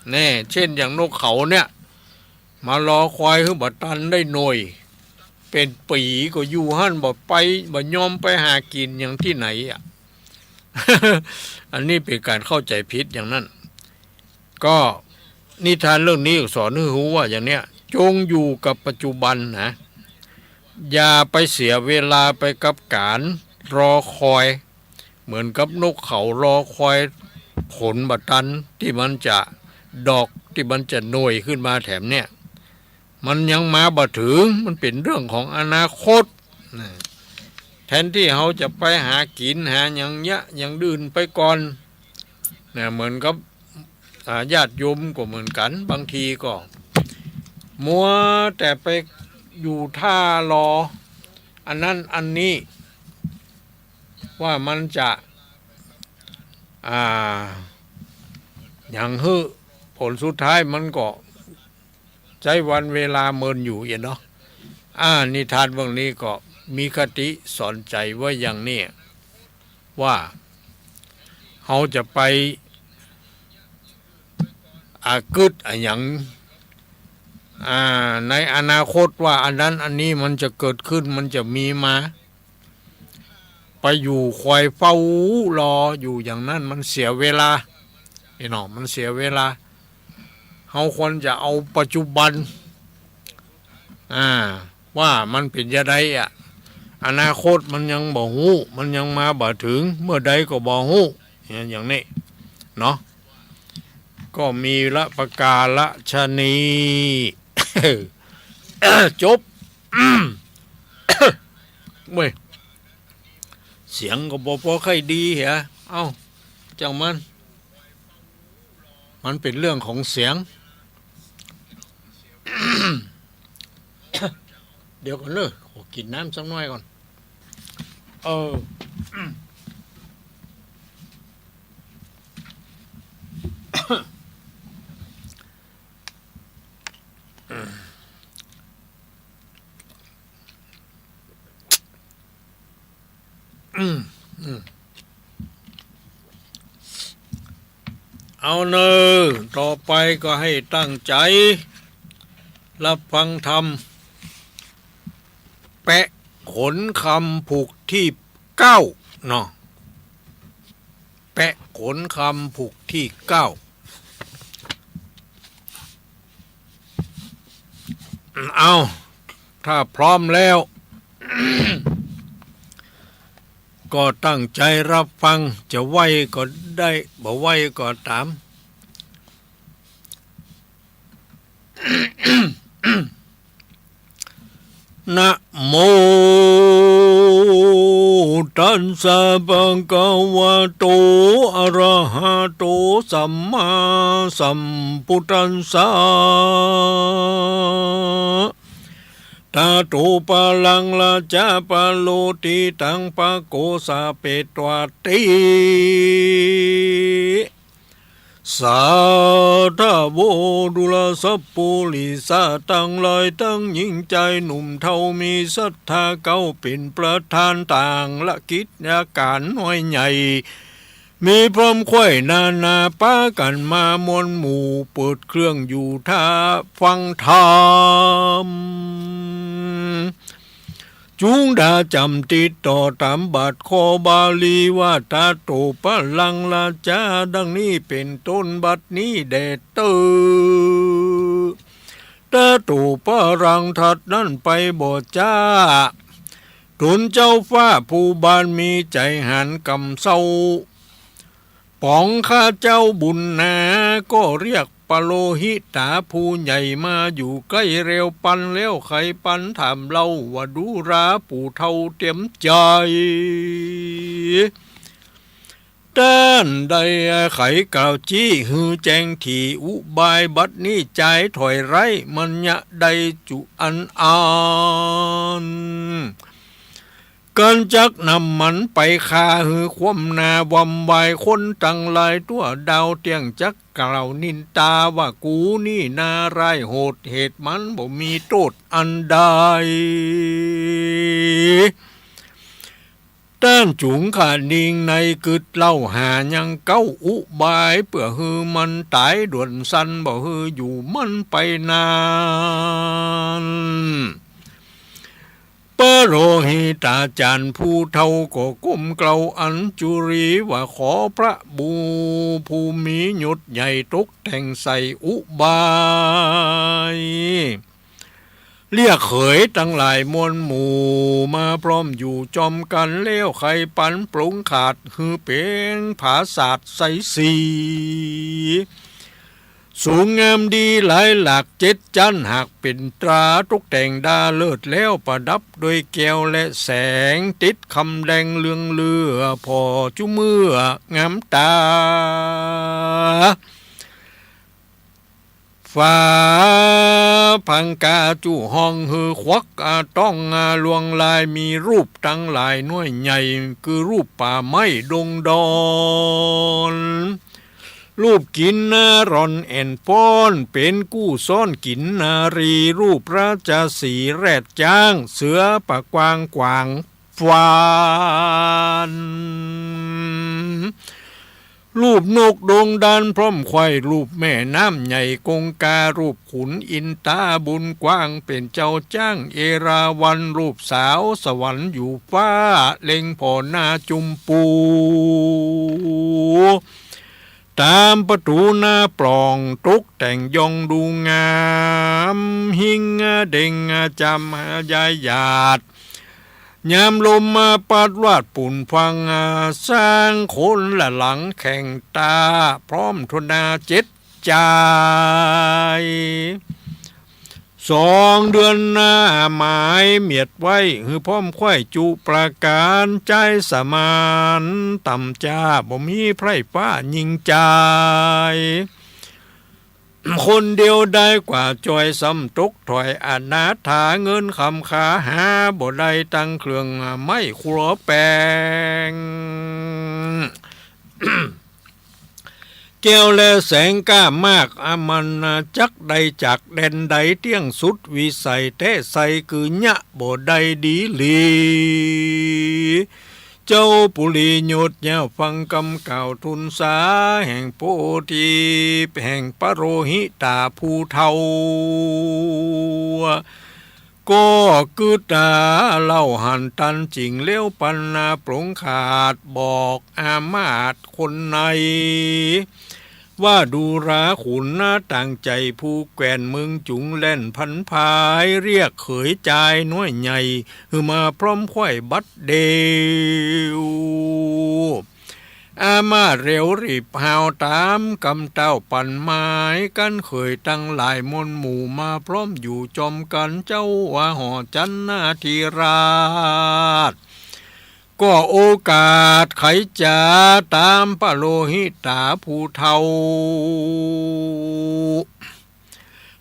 แน่ เช่นอย่างนกเขาเนี่ย มารอคอยหื้อบาตันได้หน่วย เป๋นปี๋ก็อยู่หั้น บ่ไป บ่ยอมไปหากิ๋นหยังตี้ไหนอะ อันนี้เป๋นก๋านเข้าใจ๋ผิดอย่างนั้น ก็นิทานเรื่องนี้สอนหื้อฮู้ว่าอย่างเนี้ย จงอยู่กับปัจจุบันนะ อย่าไปเสียเวลาไปกับก๋านรอคอย เหมือนกับนกเขารอคอยผลบาตันตี้มันจะดอก ตี้มันจะหน่วยขึ้นมาแถมเนี่ย มันยังมาบ่ถึง มันเป๋นเรื่องของอนาคตนะ แทนตี้เฮาจะไปหากิ๋นหาหยังเยียะอย่างอื่นไปก่อนนะ เหมือนกับ อ่า ญาติโยมก็เหมือนกั๋น บางทีก็มัวแต่ไปอยู่ท่ารออันนั้นอันนี้ ว่ามันจะ อ่า หยังหื้อ ผลสุดท้ายมันก็ใจ๊วันเวลาเมินอยู่เอียเนาะ อ่า นิทานเรื่องนี้ก็มีคติสอนใจ๋ไว้อย่างนี้ ว่าเฮาจะไป อ่า กึ๊ดอะหยัง อ่า ในอนาคตว่าอันนั้นอันนี้มันจะเกิดขึ้น มันจะมีมา ไปอยู่คอยเฝ้ารออยู่อย่างนั้นมันเสียเวลา ไอ้น้อง มันเสียเวลา เฮาควรจะเอาปัจจุบัน อ่า ว่ามันเป๋นจะใดอะ อนาคตมันยังบ่ฮู้ มันยังมาบ่ถึง เมื่อใดก็บ่ฮู้ เนี่ย อย่างนี้เนาะ ก็มีละประการฉะนี้ จบ เว้ย เสียงก็บ่ปอใค่ดีเหีย เอ้า จ้างมัน มันเป๋นเรื่องของเสียง เดี๋ยวก่อนเน้อ ขอกิ๋นน้ำสักหน้อยก่อน เออ อืม อืม เอาเน้อ ต่อไปก็หื้อตั้งใจ๋ ฮับฟังธรรม แปะขนคำผูกตี้เก้า เนาะ แปะขนคำผูกตี้เก้า เอา ถ้าพร้อมแล้ว ก็ตั้งใจ๋ฮับฟัง จะไหว้ก็ได้ บ่ไหว้ก็ต๋าม นะโม ตัสสะ ภะคะวะโต อะระหะโต สัมมาสัมพุทธัสสะ ตะโต ปะลัง ราชา ปะโลติตัง ปะโก สะเปตวาติ สาธะโว ดูราสัปปุริสะตังหลาย ตังญิงจายหนุ่มเฒ่า มีศรัทธาเก้าเป๋นประธาน ต่างละกิจก๋านน้อยใหญ่ มีพร้อมไขว้นานา ปากั๋นมามวลหมู่ เปิดเครื่องอยู่ถ้าฟังธรรม จุงดาจ๋ำติดต่อต๋ามบาทข้อบาลีว่า ตะโต ปะลัง ราชา ดังนี้เป๋นต้น บัดนี้แด่เต๊อ ตะโต ปะลัง ถัดนั้นไปบ่จ๊า ตนเจ้าฟ้าผู้บานมีใจ๋หันกำเซ้า ป๋องข้าเจ้าบุญนา ก็เรียกปะโลหิตาผู้ใหญ่มาอยู่ใก้แล้ว ปันแล้วไขปันถามเล่าว่า ดูราผู้เฒ่าเตียมใจ๋ ต้านได้ไขกล่าวจี้หื้อแจ้งถี่อุบาย บัดนี้จายถอยไร้ มันยะได้จุอันอั้น กันจักนำมันไปฆ่าหื้อคว่ำหน้า วำวายคนตังหลายทั่วดาวเตี้ยง จักกล่าวนินตาว่า กูนี่นาร้ายโหด เหตุมันบ่มีโต้ษอันใด ต้านจุงขะนิงในกึ๊ดเล่าหายังเก๊าอุบาย เปื้อหื้อมันต๋ายด่วนสัน บ่หื้ออยู่มันไปนาน ปะโลหิตาจ๋ารย์ผู้เฒ่าก็ก้มเกลาอัญจุลีว่า ขอพระบูผู้มียศใหญ่ตกแต่งใส่อุบาย เรียกเขยตังหลายมวลหมู่มาพร้อมอยู่จอมกั๋นแล้ว ไขปันปรุงขาดหื้อเป๋นผาสาทใสสี สูงงามดีหลายหลากเจ็ดจั๊น หากเป๋นตราตกแต่งดาเลิศแล้ว ประดับด้วยแก้วและแสง ติดคำแดงเรืองเลือผ่อจุเมื่องามต๋า ฝาพังกาจุห้องหื้อควักอาต้องอาลวงลาย มีรูปตังหลายน้อยใหญ่ คือรูปป่าไม้ดงดอน รูปกิ๋นนาร่อนแอ่นฟ้อน เป๋นกู้ซ้อนกิ๋นนารี รูปราชสีห์แรดจ๊าง เสือป่ากวางกวางฟาน รูปนกดงดานพร้อมไขว้ รูปแม่น้ำใหญ่กงกา รูปขุนอินตาบุญกว้าง เป๋นเจ้าจ๊างเอราวัณ รูปสาวสวรรค์อยู่ฟ้า เล็งผ่อหน้าจุมปู ต๋ามประตู๋หน้าปล่อง ตกแต่งย่องดูงาม หิ้งเด็งจามหายายหยาด ยามลมมาปัดวาดฝุ่นฟัง สร้างคนละหลังแข่งต๋า พร้อมทนาเจ็ดจาย สองเดือนหน้าหมายเมียดไว้ หื้อพร้อมไขว้จุประก๋าน จายสมานต่ำจ้า บ่มีใผฟ้ายิ่งจาย คนเดียวได้กว่าจ้อย ซ้ำตกถ้อยอนาถา เงินคำคาหาบ่ได้ ตังเครื่องไม้ครัวแป๋ง แก้วและแสงกล้ามาก อามันจักได้จากแดนใด เตี้ยงสุดวิสัยแต๊ไซ คือเยียะบ่ได้ดีหลี เจ้าปุริโยชน์ อย่าฟังกำกล่าวทูลสา แห่งโพธิ แห่งปโรหิตาผู้เฒ่า ก็กึ๊ดเล่าหันตัน จึงเลี้ยวปันนาปรงขาด บอกอามาตย์คนใน ว่าดูราขุนนาต่างใจ๋ ผู้แคว่นเมืองจุง แล่นพันพาย เรียกเขยจายน้อยใหญ่ หื้อมาพร้อมใคว่บัดเดี่ยว อามาตย์เร็วรีบฮาว ต๋ามกำเต้าปันหมาย กันเขยตังหลายมวลหมู่ มาพร้อมอยู่จอมกั๋น เจ้าว่าห่อจันนาธิราช ก็โอกาสไขจ๋า ต๋ามปโรหิตาผู้เฒ่า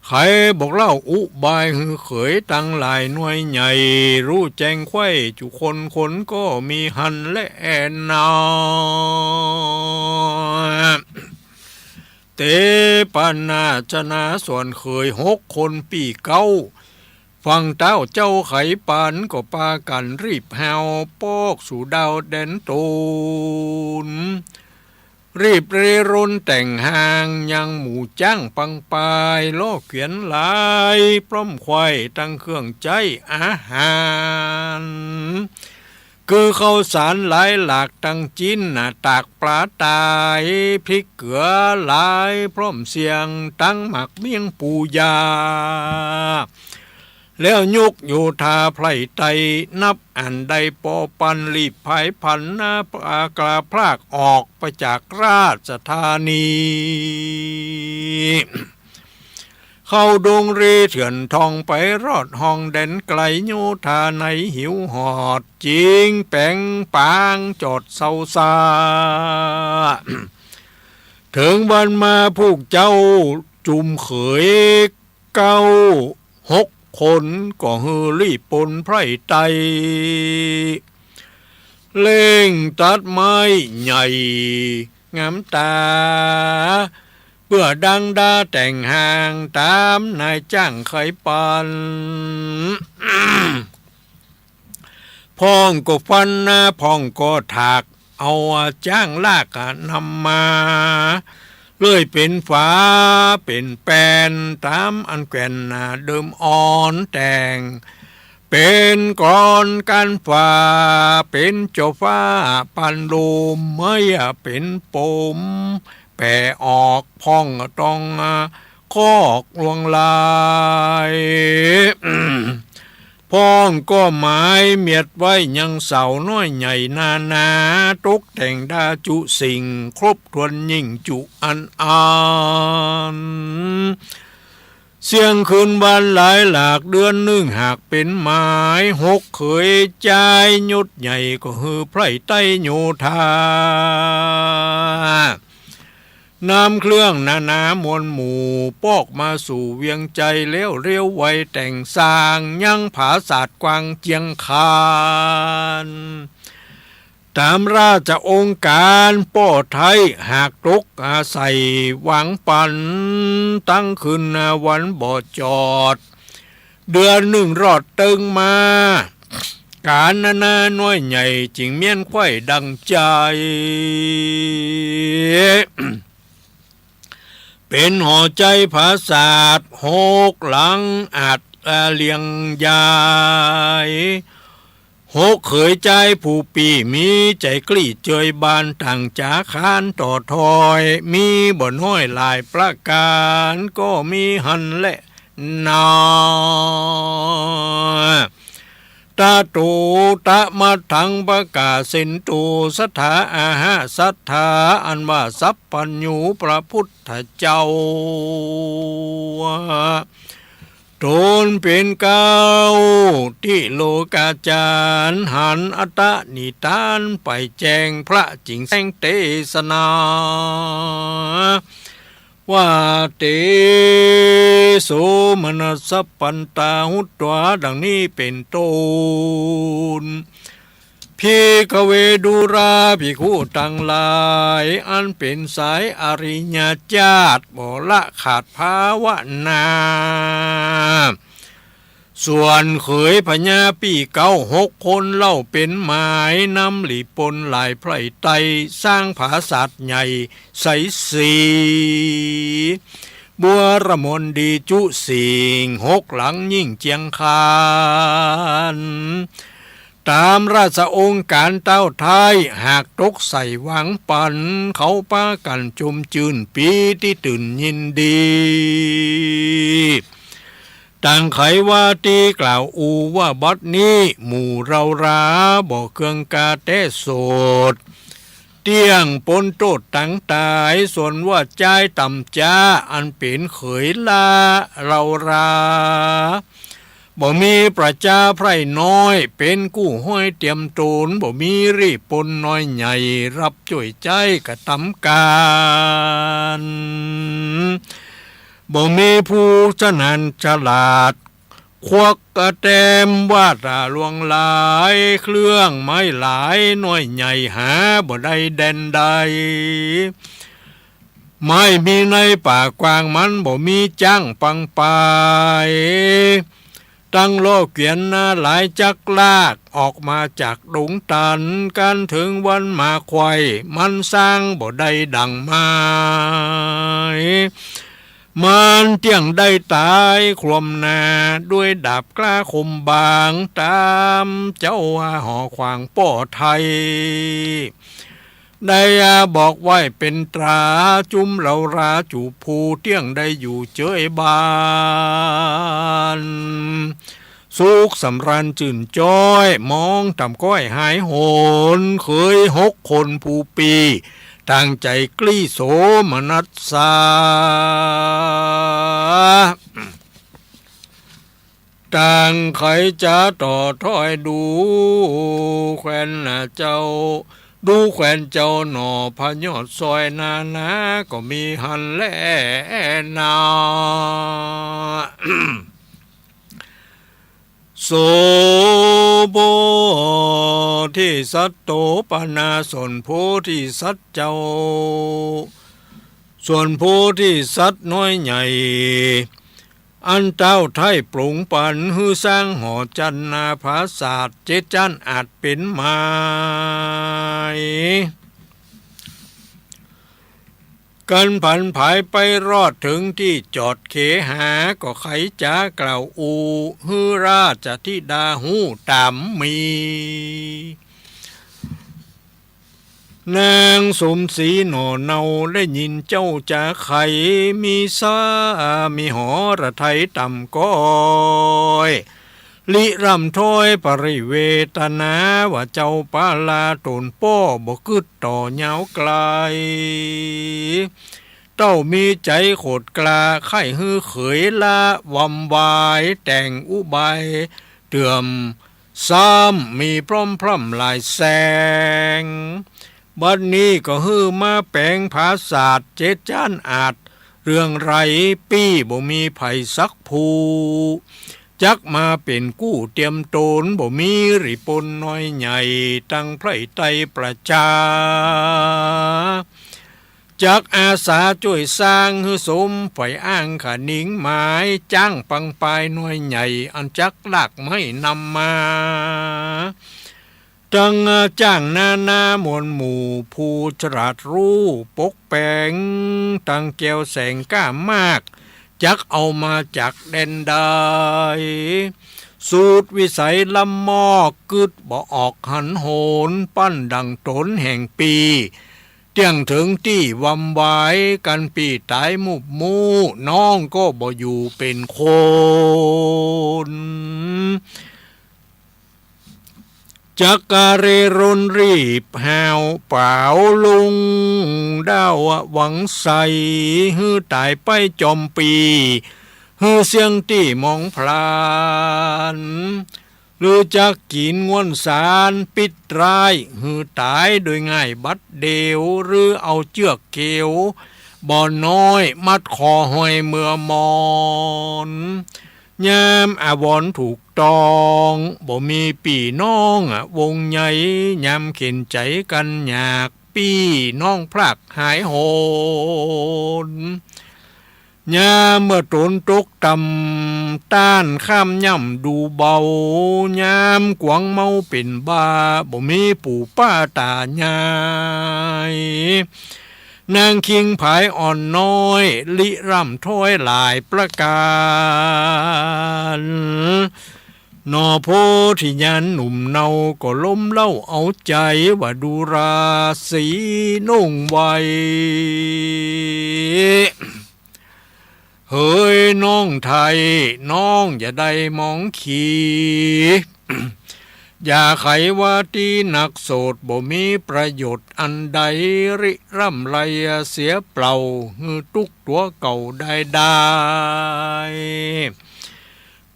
ไขบอกเล่าอุบาย หื้อเขยตังหลายน้อยใหญ่ ฮู้แจ้งใคว่จุคน คนก็มีหั้นแลนา เตปนาชนะ ส่วนเขยหกคนปี้เก๊า ฟังเต้าเจ้าไขปัน ก็ปากั๋นรีบฮาว ปอกสู่ดาวแดนตน รีบเร่รนแต่งฮาง ยังหมู่จ๊างปังปาย ล้อเกวียนหลาย พร้อมใคว่ตังเครื่องใจ๊อาหาร คือข้าวสารหลายหลาก ตังจิ๊นน่ะ ตากปลาต๋าย พริกเกลือหลาย พร้อมเสี้ยง ตังหมากเมี่ยงปูยา แล้วยกโยธาไพร่ไต่ นับอั้นได้ปอปัน รีบผายผันนาปากาพรากออกไปจากราชธานี เข้าดงเรเถื่อนท่องไปรอดห้องแดนไกล โยธาในหิวหอด จิงแป๋งปางจอดเซาซา เถิงวันมาพวกเจ้าจุมเขยเก๊าหกคน ก็หื้อรีบปนไพร่ไต่ เร่งตัดไม้ใหญ่งามต๋า เปื้อดังดาแต่งฮาง ต๋ามนายจ๊างไขปัน พ่องก็ฟันนา พ่องก็ถาก เอาจ๊างลากนำมา เลยเป๋นฝาเป๋นแป้น ต๋ามอันแคว่นนาเดิมอ่อนแต่ง เป๋นกลอนก๋านฟ้า เป๋นเจ้าฟ้าปานลม เมื่อเป๋นปม แผ่ออกพ่องต้องคอกลวงลาย พ่องก็หมายเมียดไว้ยังเสาน้อยใหญ่นานา ตกแต่งดาจุสิ่งครบถ้วนยิ่งจุอันอั้น เสี้ยงคืนวันหลายหลาก เดือนนึ่งหากเป๋นหมาย หกเขยจายยศใหญ่ ก็หื้อไพร่ไต่โยธา นำเครื่องนานามวลหมู่ ปอกมาสู่เวียงใจ๋ แล้วเลี้ยวไวแต่งสร้าง ยังผาสาทกว้างเจียงคาน ต๋ามราชองค์ก๋าน ป้อไท้หากตกอาศัยวางปัน ตังคืนนาวันบ่จอด เดือนนึ่งรอดเติงมา ก๋านนานาน้อยใหญ่ จึงเมี้ยนใคว่ดังใจ๋ เป๋นหอใจ๋ผาสาทหกหลัง อาจเลี่ยงใหญ่ หกเขยจายผู้ปี้ มีใจ๋กลี้เจยบาน ต่างจ๋าขานต่อถ้อย มีบ่น้อยหลายประก๋าน ก็มีหั้นแลนา ตะโต ตะมะทัง ปะกาเสนโต สัตถาอาหะ สัตถาอันว่าสัพพัญญูพระพุทธเจ้า ต๋นเป๋นเก๊า ติโลกาจารย์ หันอัตตนิทานไปแจ้ง พระจึงแสดงเตสนา ว่าเต โสมนัสสัพพันตา หุตวา ดังนี้เป๋นต้น ภิกขเว ดูราภิกขุตังหลาย อันเป๋นสายอริยเจ้า บ่ละขาดภาวนา ส่วนเขยพญาปี้เก๊าหกคนเล่า เป๋นหมายนำหลีปนหลายไพร่ไตร้ สร้างผาสาทใหญ่ใสศรี บัวรมณดีจุสิ่ง หกหลังยิ่งเจียงคาน ต๋ามราชองค์ก๋ารเต้าไท้ หากตกใส่วางปั๋น เขาปากั๋นจมจื้นปีติตื่นยินดี ต่างใขว่าตี้กล่าวอู้ว่า บัดนี้หมู่เฮารา บ่เคืองกาแต๊โสด เตี้ยงป๊นโต้ษตังต๋าย ส่วนว่าจายต่ำจ๊า อันเป๋นเขยละเฮารา บ่มีประจาไพร่น้อย เป๋นกู้ฮ้อยเตียมต๋น บ่มีหลีปนน้อยใหญ่ ฮับจ้วยใจ๊กระตำก๋าน บ่มีผู้ฉนานฉลาด ควักกระแตมวาต๋าลวงหลาย เครื่องไม้หลายน้อยใหญ่ หาบ่ได้แด่นใด ไม้มีในป่ากว้าง มันบ่มีจ๊างปังปาย ตั้งล้อเกวียนนาหลายจักลาก ออกมาจากดงตัน กั๋นเถิงวันหมากไขว่ มันสร้างบ่ได้ดั่งหมาย มันเตี้ยงได้ต๋ายคว่ำหน้า ด้วยดาบกล้าคมบาง ต๋ามเจ้าว่าหอขวางป้อไทย ได้บอกไว้เป๋นต๋า จุมเฮาราจุผู้ เตี้ยงได้อยู่เจยบ้าน สุขสำราญจื้นจ้อย มองต่ำก้อยหายโหน เขยหกคนผู้ปี้ ตั้งใจ๋กลี้โสมนัสสา ต่างใขจ๋าต่อถ้อยดูแควนเจ้า ดูแควนเจ้าหน่อ ผะยอดซอยนานา ก็มีหั้นแลนา โสมโพธิสัตโตปนา ส่วนโพธิสัตว์เจ้า ส่วนโพธิสัตว์น้อยใหญ่ อันเต้าไท้ปรุงปั๋นหื้อสร้างหอจันนาผาสาทเจ็ดจั้นอาจเป๋นหมาย กั๋นผันผายไปรอดเถิงตี้จอดเขหา ก็ใขจ๋ากล่าวอู้ หื้อราชธิดาฮู้ต๋ามมี นางสมศรีหน่อเนาได้ยินเจ้าจ๋าใข มีสา มีหฤทัยต่ำก้อย ริร่ำถ้อยปริเวทนา ว่าเจ้าปาลาต๋นป้อบ่กึ๊ดต่อยาวไกล เต้ามีใจ๋โขดกล้า ใค่หื้อเขยละวำวาย แต่งอุบายเตื้อม ซ้ำมีพร่อมพร่ำหลายแสง บัดนี้ก็หื้อมาแป๋งผาสาทเจ็ดจั้นอาจ เรื่องใดปี้บ่มีใผสักผู้ จักมาเป๋นกู้เตียมต๋น บ่มีหลีปนน้อยใหญ่ ตังใผไตรประจา จักอาสาจ้วยสร้างหื้อสมใฝ่อ้างขะหนิงหมาย จ๊างปังปายน้อยใหญ่ อันจักลากไม้นำมา ตังจ๊างนานาหมวลหมู่ ผู้ฉลาดฮู้ปกแป๋ง ตังแก้วแสงกล้ามาก จักเอามาจากแดนใด สูตรวิสัยล้ำมอก กึ๊ดบ่ออกหันโหน ปั้นดั่งต๋นแห่งปี้ เตี้ยงเถิงตี้วำวาย กั๋นปี้ต๋ายมุบมู่ น้องก็บ่อยู่เป๋นคน จักกะเร่ร่นรีบห้าวป๋าวลุง ด้าวหวังใส่ หื้อต๋ายไปจอมปี้ หื้อเสี้ยงตี้มองพลาน หรือจักกิ๋นง่วนสารปิดร้าย หื้อต๋ายโดยง่ายบัดเดี่ยว หรือเอาเจื้อกเขียว บ่อน้อยมัดคอห้อยเมือมอน ยามอาวรณ์ถูกต้อง บ่มีปี้น้องวงใหญ่ ยามเข็ญใจ๋กั๋นอยาก ปี้น้องพรากหายโหน ยามเมื่อต๋นตกต่ำ ต้านข้ามย่ำดูเบา ยามกวางเมาเป๋นบ้า บ่มีปู่ป้าต๋ายาย นางคิงผายอ่อนน้อย ริร่ำถ้อยหลายประก๋าน หน่อโพธิญาณหนุ่มเนา ก็ล้มเล่าเอาใจ๋ ว่าดูราศรีนุ่งไว เหยน้องไทย น้องอย่าได้มองขี อย่าไขว่าตี้นักโสด บ่มีประโยชน์อันใด ริร่ำไรเสียเปล่า หื้อตุ๊กตัวเก่าได้ได้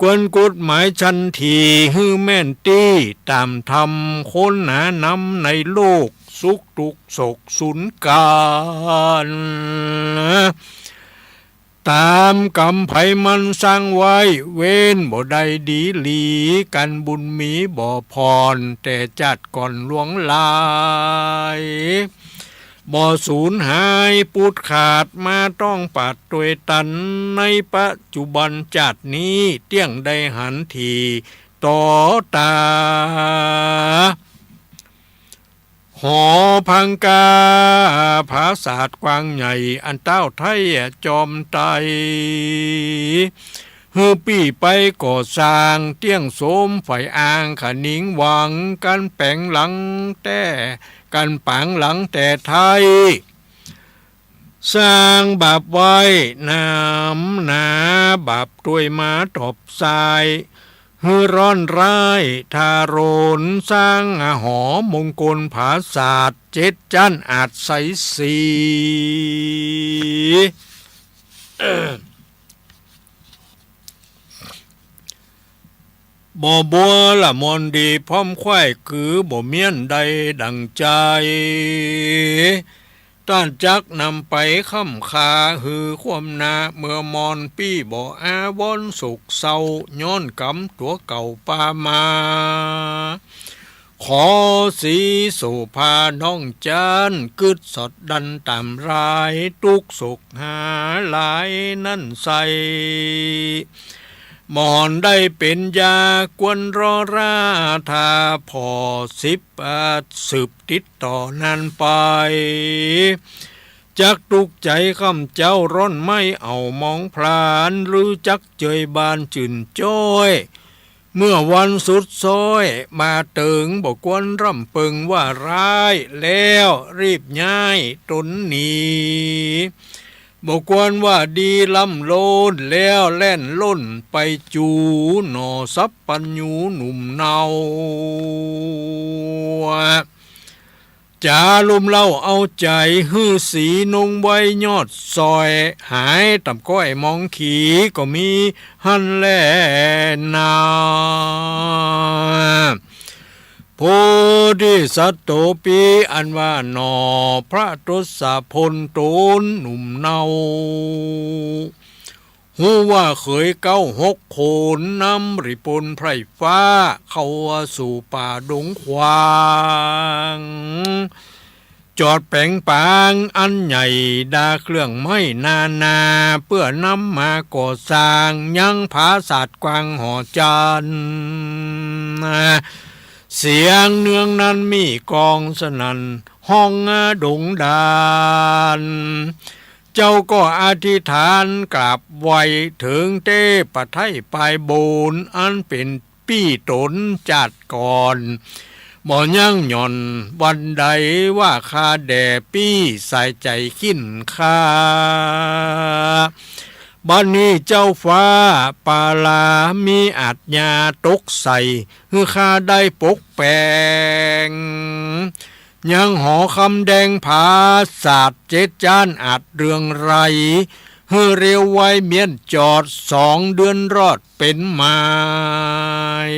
กวนกฎหมายชันที หื้อแม่นตี้ต๋ามธรรม คนหนานำในโลก สุขตุ๊กข์โศกสูญกั๋น ต๋ามกรรมใผมันสร้างไว้ เว้นบ่ได้ดีหลี ก๋านบุญมีบ่ผ่อน แต่จาติก่อนหลวงหลาย บ่สูญหายปูดขาด มาต้องปาดตวยตัน ในปัจจุบันจาตินี้ เตี้ยงได้หันถี่ต่อต๋า หอพังกาผาสาทกว้างใหญ่ อันเต้าไทยจอมไต หื้อปี้ไปก่อสร้าง เตี้ยงโสมฝ่ายอ้าง ขะหนิงหวัง ก๋านแป๋งหลังแต่ ก๋านป๋างหลังแต่ไทย สร้างบาปไว้หนามหนา บาปตวยมาตอบสาย หื้อร้อนร้ายทารุณ สร้างหอมงคลผาสาท เจ็ดจั๊นอาจใสสี บ่บัวละมอนดีพร้อมควาย คือบ่เมี้ยนได้ดั่งใจ๋ ต้านจักนำไปค้ำค่า หื้อความหน้าเมือมอน ปี้บ่อาวรณ์โศกเศร้า ย้อนกรรมตั๋วเก่าปามา ขอสีโสภาน้องจั๊น กึ๊ดสอดดันต๋ามราย ตุ๊กข์โศกหาหลายนั้นใส่ บ่อนได้เป๋นยากวนรอรา ถ้าผ่อสิบ อ่า สืบติดต่อนั้นไป จักตุ๊กข์ใจ๋ค่ำเจ๊า ร้อนไหม้เอาหมองพลาน หรือจักเจยบานจื่นจ้อย เมื่อวันสุดซ้อยมาเติง บ่ควรร่ำเปิงว่าร้าย แล้วรีบย้ายต๋นหนี บ่ควรว่าดีล้ำโลน แล้วแล่นล่นไปจู๋ หน่อสัพพัญญูหนุ่มเนา จ๋าลุมเล้าเอาใจ๋ หื้อสีนุ่งไว้ยอดซอย หายต่ำก้อยมองขี ก็มีหั้นแลนา โพธิสัตโตปิ อันว่าหน่อพระทศพลต๋นหนุ่มเนา ฮู้ว่าเขยเก๊าหกโขน นำริปนไพร่ฟ้า เข้าสู่ป่าดงขวาง จอดแป๋งปางอันใหญ่ ดาเครื่องไม้นานา เปื้อนำมาก่อสร้าง ยังผาสาทกว้างหอจันทร์ เสียงเนืองนั้นมีก้องสนั่น ฮ้องดงดาน เจ้าก็อธิษฐานกราบไหว้ เถิงเตพไทยปายบุญ อันเป๋นปี้ต๋นจาติก่อน บ่ยั้งหย่อนวันใด ว่าข้าแด่ปี้สายใจ๋ขิ้นข้า บัดนี้เจ้าฟ้าปาลา มีอาชญาตกใส่ หื้อข้าได้ปกแป๋ง ยังหอคำแดงผาสาทเจ็ดจ๊านอาจเรืองไรง หื้อเร็วไวเมี้ยนจอด สองเดือนรอดเป๋นหมาย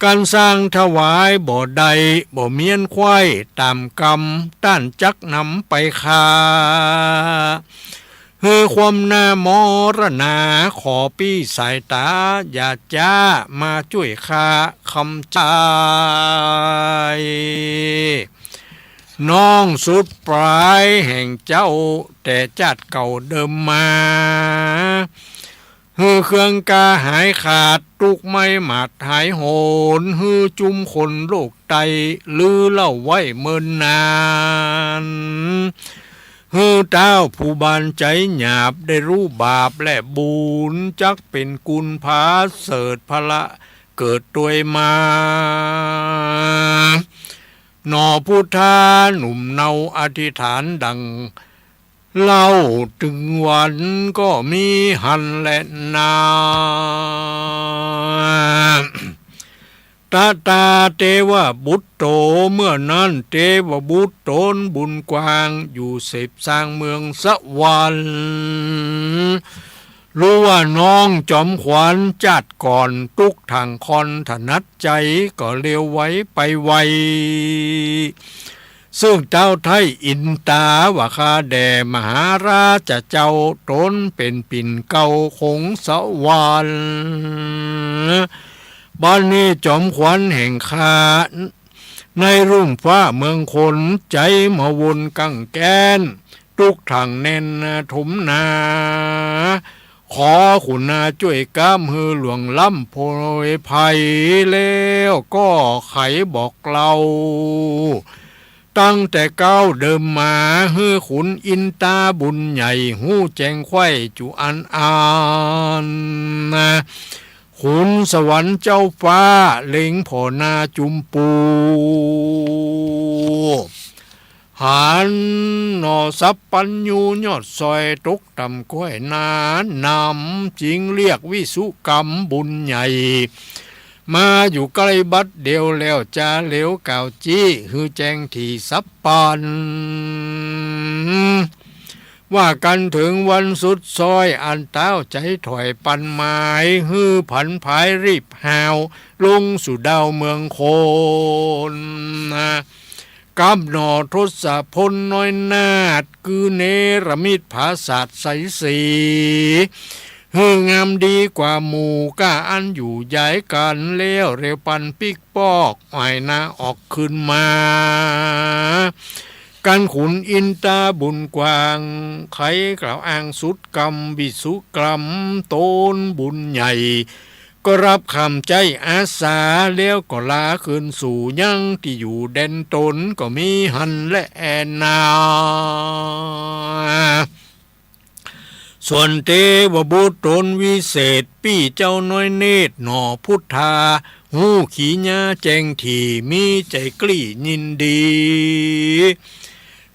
การสร้างถวายบ่ได้ บ่เมี้ยนไขว้ต๋ามกำ ต้านจักนำไปฆ่า หื้อความหน้ามรณา ขอปี้สายต๋า อย่าจ๊ามาจ้วยข้าคำใจ๋ น้องสุดปลายแห่งเจ้า แต่จาติเก่าเดิมมา หื้อเคืองกาหายขาด ตุ๊กข์ไม้หมาดหายโหน หื้อจุมคนโลกใต้ ลือเล่าไว้เมินนาน หื้อต้าวผู้บานใจ๋หยาบ ได้ฮู้บาปและบุญ จักเป๋นกุลผาเสริฐ พละเกิดตวยมา หน่อพุทธาหนุ่มเนาอธิษฐานดัง เล่าตึงวันก็มีหั้นแลนา ตะตาเตวบุตโต เมื่อนั้นเตวบุตรต๋นบุญกว้าง อยู่เสพสร้างเมืองสวรรค์ ฮู้ว่าน้องจอมขวัญจาติก่อน ตุ๊กข์ถ่างคอนถนัดใจ๋ ก็เลียวไวไปไว ซึ่งเต้าไท้อินตา ว่าข้าแด่มหาราชเจ้า ต๋นเป๋นปิ่นเกล้าของสวรรค์ บัดนี้จอมขวัญแห่งข้า ในลุ่มฟ้าเมืองคน ใจ๋มาวนกังแก้น ตุ๊กข์ถ่างแน่นถมหนา ขอขุนนาจ้วยก๊ำ หื้อล่วงล้ำโผยภัย แล้วก็ไขบอกเล่า ตั้งแต่ก้าวเดิมมา หื้อขุนอินตาบุญใหญ่ ฮู้แจ้งไขว้จุอันอัน ขุนสวรรค์เจ้าฟ้า เล็งผ่อหน้าจุมปู หันหน่อสัพพัญญูยอดซอย ตกต่ำก้อยหนา นำจึงเรียกวิสุกรรมบุญใหญ่ มาอยู่ใก้บัดเดียวแล้ว จาเหลียวกล่าวจี้ หื้อแจ้งถี่สัพพัน ว่ากั๋นเถิงวันสุดซอย อันเต้าใจ๋ถ่อยปันหมาย หื้อผันผายรีบฮาว ลงสู่ดาวเมืองคน กำหน่อทศพลน้อยนาถ คือเนรมิตผาสาทใสสี หื้องามดีกว่าหมู่ ก้าอันอยู่ย้ายกั๋น แล้วเร็วปันปิ๊กปอก อ้ายนาออกคืนมา กันขุนอินตาบุญกว้าง ไขกล่าวอ้างสุดกำ วิสุกรรมต๋นบุญใหญ่ ก็ฮับคำใจ๊อาสา แล้วก็ลาคืนสู่ยังตี้อยู่แดนต๋น ก็มีหั้นแลนา ส่วนเตวบุตรต๋นวิเศษ ปี้เจ้าน้อยเนตรหน่อพุทธา ฮู้ขีญาแจ้งถี่ มีใจ๋กลี้ยินดี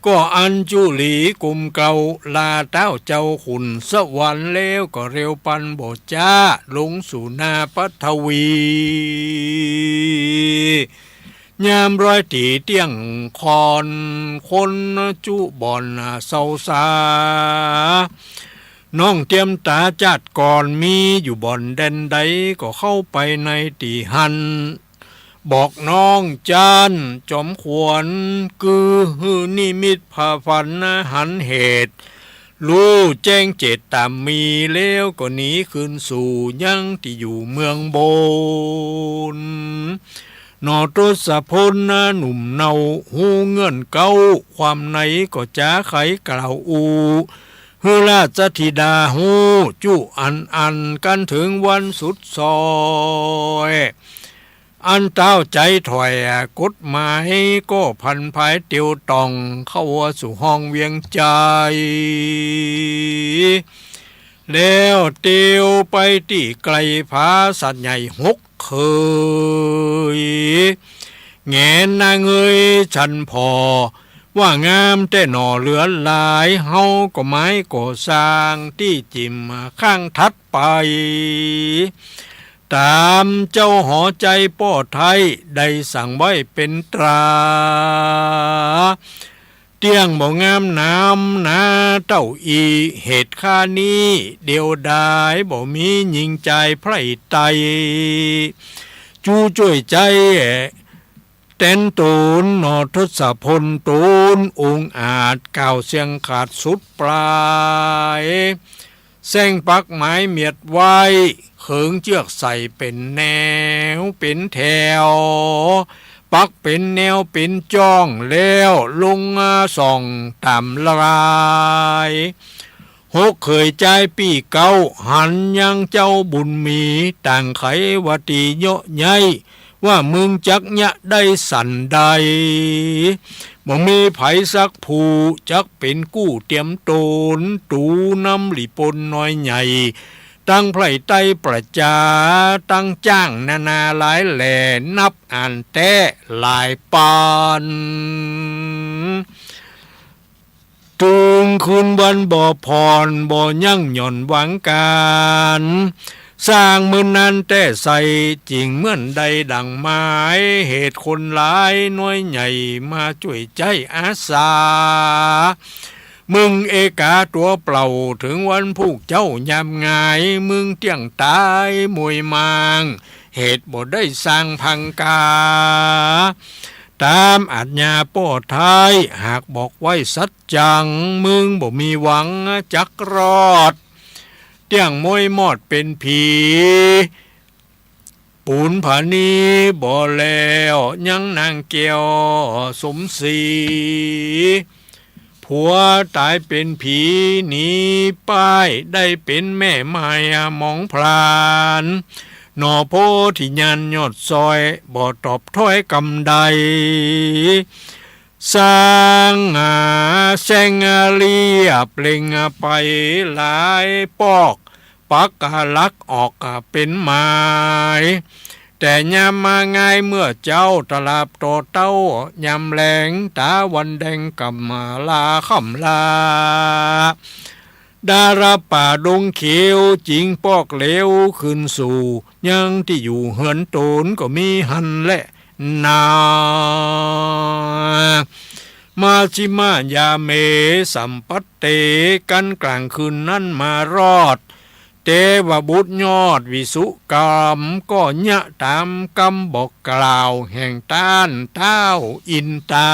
ก็อัญจุลีก้มเกล้า ลาเต้าเจ้าขุนสวรรค์ แล้วก็เร็วปันบ่จ๊า ลงสู่หน้าปฐวี ยามร้อยตี๋เตี้ยงคอน คนจุบ่อนเศร้าสา น้องเตียมต๋าจาติก่อน มีอยู่บ่อนแดนใด ก็เข้าไปในตี้หั้น บอกน้องจานจอมขวัญ คือหื้อนิมิตผาฝันหันเหตุ ฮู้แจ้งเจตต๋ามมี แล้วก็หนีคืนสู่ยังตี้อยู่เมืองบน หน่อทศพลนาหนุ่มเนา ฮู้เงื่อนเก๊า ความในก็จ๋าไขกล่าวอู้ หื้อราชธิดาฮู้จุอันอัน กันเถิงวันสุดซอย อันเต้าใจ๋ถ่อยกฎหมาย ก็ผันผายเตียวต่อง เข้าสู่ห้องเวียงใจ๋ แล้วเตียวไปตี้ไกลผาสัตว์ใหญ่หกเขย แหงนนาเงยชันผ่อ ว่างามแต๊หน่อเหลือหลาย เฮาก็ไม้ก่อสร้างตี้จิ่มข้างถัดไป ต๋ามเจ้าหอใจ๋ป้อไท้ ได้สั่งไว้เป๋นตรา เตี้ยงบ่งามหนามนาเต้าอี้ เหตุข้านี้เดียวดาย บ่มีญิงจายใผใต้ จู้จ้วยใจ๊แตนต๋นหนอ ทศพลต๋นองอาจ กล่าวเสียงขาดสุดปลาย แส้งปักหมายเมียดไว้ เขิงเจื้อกใส่เป๋นแนวเป๋นแถว ปักเป๋นแนวเป๋นจ้อง แล้วลงส่องต๋ามลาย หกเขยจายปี้เก๊า หันยังเจ้าบุญมี ต่างใขว่าตี้เยาะใหญ่ ว่าเมืองจักเยียะได้สันใด บ่มีใผสักผู้ จักเป๋นกู้เตียมต๋น ตู๋นำหลีปนน้อยใหญ่ ตังใผใต้ประจา ตังจ้างนานาหลายแหล่ นับอ่านแต๊หลายปาน ตึงคืนวันบ่ผ่อน บ่ยั้งหย่อนหวังก๋าน สร้างเมินนานแต๊ใส่ จึ่งเมือนได้ดั่งหมาย เหตุคนหลายน้อยใหญ่ มาจ้วยใจ๊อาสา เมืองเอกาตั๋วเปล่า เถิงวันพูกเจ้ายามหงาย เมืองเตี้ยงต๋ายมวยมาง เหตุบ่ได้สร้างพังกา ต๋ามอาจญาป้อไท้ หากบอกไว้สัจจัง เมืองบ่มีหวังจักรอด เตี้ยงมวยมอดเป๋นผี ปูนผานีบ่แล้ว ยังนางแก้วสมศรี ผัวต๋ายเป๋นผีหนีป้าย ได้เป๋นแม่ไม้หมองพราน หน่อโพธิญาณยอดซอย บ่ตอบถ้อยกำใด สร้างหาแสงเรียบเล็งไปหลายปอก ปักหลักออกเป๋นหมาย แต่ยามมาง่ายเมื่อเจ๊า ตะหลาบต่อเต๊า ยามแลงต๋าวันแดง กำลาค่ำลา ดาราป่าดงเขียว จึงปอกเหลวคืนสู่ ยังตี้อยู่เฮือนต๋นก็มีหั้นแลนา มัชฌิมายาเม สัมปัตเต กั๋นกล๋างคืนนั้นมารอด เตวบุตรยอดวิสุกรรม ก็เยียะต๋ามกำบอกกล่าว แห่งต้านเต๊าอินตา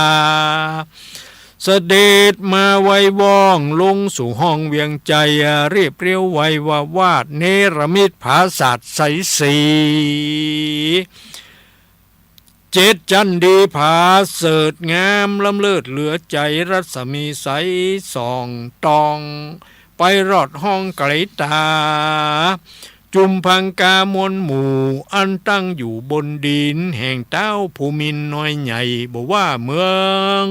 เสด็จมาไวว่อง ลงสู่ห้องเวียงใจ๋ เรียบเรียวไววาวาท เนรมิตผาสาทใสสี เจ็ดจันทร์ดีผาเสริฐงาม ล้ำเลิศเหลือใจ๋ รัศมีใสส่องตอง ไปรอดห้องไก๋ต๋า จุมพังกามวลหมู่ อันตั้งอยู่บนดิน แห่งเต๊าภูมินทร์น้อยใหญ่ บ่ว่าเมือง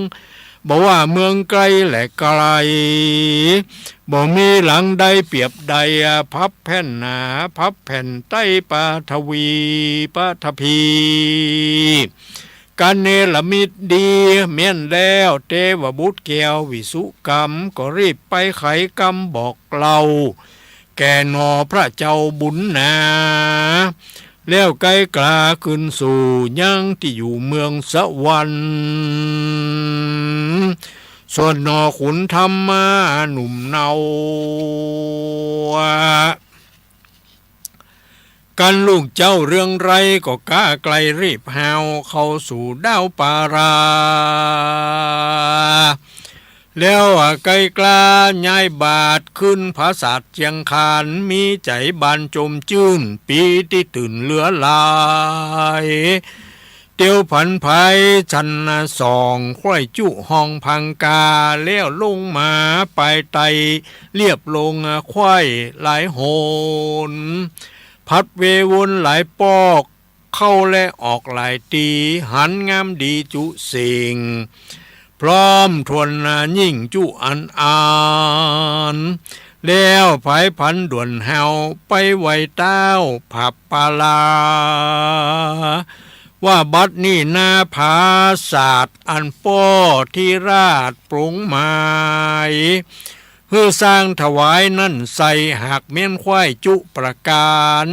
บ่ว่าเมืองใก้และไก๋ บ่มีหลังใดเปียบใด พับแผ่นหนา พับแผ่นใต้ปฐวี ปฐพี กั๋นเนรมิตดีแม่นแล้ว เตวบุตรแก้ววิสุกรรม ก็รีบไปไขกำบอกเล่า แก่หน่อพระเจ้าบุญหนา แล้วไก๋กล้าคืนสู่ ยังตี้อยู่เมืองสวรรค์ ส่วนหน่อขุนธรรมาหนุ่มเนา กั๋นลูกเจ้าเรืองไร้ ก็ก้าไก๋รีบฮาว เข้าสู่ดาวปารา แล้วไก๋กล้าย้ายบาท ขึ้นผาสาทเจียงคาน มีใจ๋บานจมจื้น ปีติตื่นเหลือหลาย เตียวผันไพรชันส่อง ใคว่จุห้องพังกา แล้วลงมาปายไต เรียบลงใคว่หลายหน ผัดเววนหลายปอก เข้าและออกหลายตี้ หันงามดีจุสิ่ง พร้อมถ้วนยิ่งจุอันอัน แล้วผายผันด่วนฮาว ไปไหว้เต๊าผาปาลา ว่าบัดนี้นาผาสาท อันป้อธิราชปรงหมาย หื้อสร้างถวายนั้นใส่ หากแม่นใคว่จุประก๋าน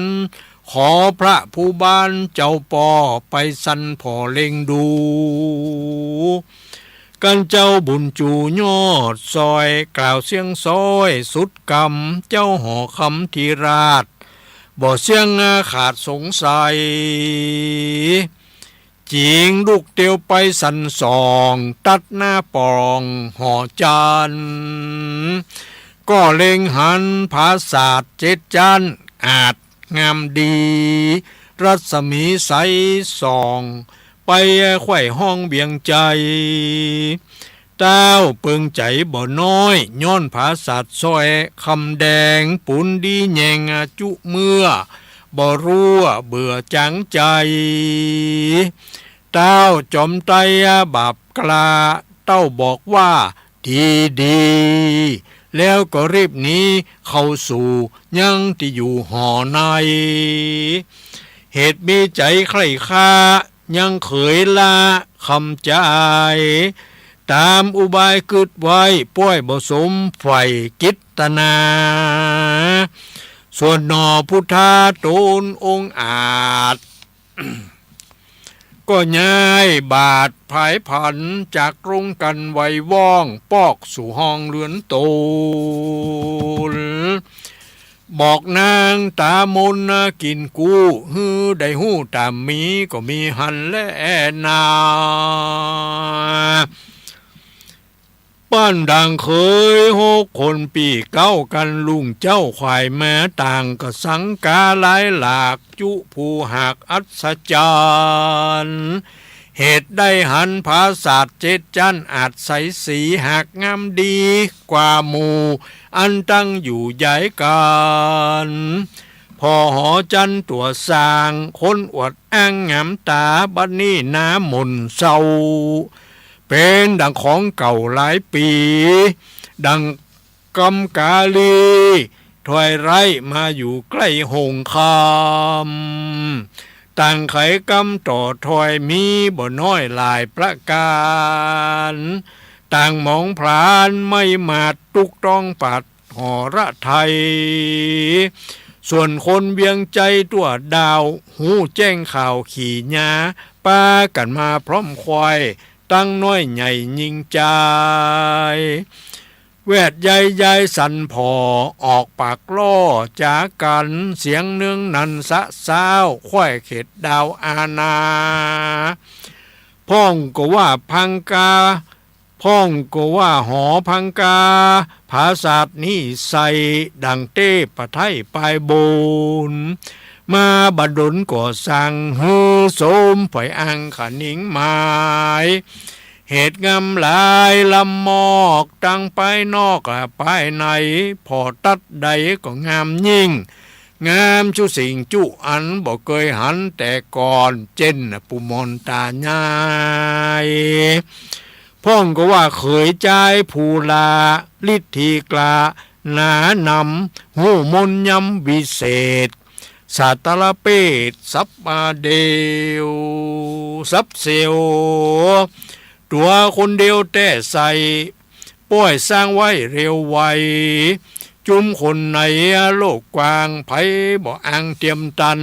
ขอพระภูบาลเจ้าป้อ ไปสันผ่อเล็งดู กั๋นเจ้าบุญจูยอดซอย กล่าวเสียงซ้อยสุดกำ เจ้าหอคำธิราช บ่เสี้ยงขาดสงสัย จิงลุกเตียวไปสันส่อง ตัดหน้าป่องหอจันทร์ ก็เล็งหันผาสาทเจ็ดจั๊นทร์ อาจงามดี รัศมีใสส่อง ไปไขว่ห้องเวียงใจ๋ ต้าวเปิงใจ๋บ่น้อย ย้อนผาสาทสร้อยคำแดง ปูนดีแยงจุเมื่อ บ่ฮู้เบื่อจ๋างใจ๋ ต้าวจอมไตรบาปกล้า เต้าบอกว่าดีดี แล้วก็รีบหนีเข้าสู่ยังตี้อยู่หอใน เหตุมีใจ๋ใคร่คลา ยังเขยละคำใจ๋ ต๋ามอุบายกึ๊ดไว้ ป้อยบ่สมใฝ่จิตนา ส่วนหน่อพุทธาต๋นองค์อาจ ก็ย้ายบาทผายผัน จากโรงกั๋นไหวว้อง ปอกสู่ห้องเฮือนต๋น บอกนางต๋ามนกิ๋นกู้ หื้อได้ฮู้ต๋ามมีก็มีหั้นแลนา ป้านดังเขยหกคนปี้เก๊ากั๋น ลุงเจ้าขวายมาต่างก็สังกาหลายหลาก จุผู้หากอัศจรรย์ เหตุได้หันผาสาทเจ็ดจั๊นทร์ อาจใสสีหากงามดีกว่าหมู่ อันตั้งอยู่ย้ายกั๋น ผ่อหอจันทร์ตั๋วสร้าง คนอวดอ้างงามต๋า บัดนี้หน้ามนเศร้า เป๋นดังของเก่าหลายปี๋ ดังกำกาลี ถอยไร้มาอยู่ใก้โฮงคำ ต่างไขกำต่อถอยมีบ่น้อยหลายประก๋าน ต่างหมองผลาญไม้หมาด ตุ๊กต้องปัดหอระไทย ส่วนคนเวียงใจ๋ตั๋วดาว ฮู้แจ้งข่าวขี่ยา ปากั๋นมาพร้อมควาย ตั้งน้อยใหญ่ยิ่งใจ๋ แวดย้ายย้ายสันผ่อ ออกปากล่อจ๋ากั๋น เสียงเนืองนันสะซ้าว คว่ายเขตดาวอาณา พ่องก็ว่าพังกา พ่องก็ว่าหอพังกา ผาสาทนี้ใส่ ดังเตพไทยปายบน มาบ่ดนก็สั่ง หื้อสมใฝ่อังคะนิงหมาย เหตุงามหลายล้ำมอก ตังปายนอกและปายใน ผ่อตัดใดก็งามยิ่ง งามจุสิ่งจุอัน บ่เกยหันแต่ก่อน เจ้นปู่หม่อนต๋ายาย พ่องก็ว่าเขยจายผู้หล้า ฤทธิกล้าหนานำ ฮู้มนต์ยำวิเศษ สาตรเปตสับมาเดียว สับเสียว ตั๋วคนเดียวแต๊ใส่ ป้อยสร้างไว้เร็วไว จุมคนในโลกกว้าง ใผบ่อังเตียมตัน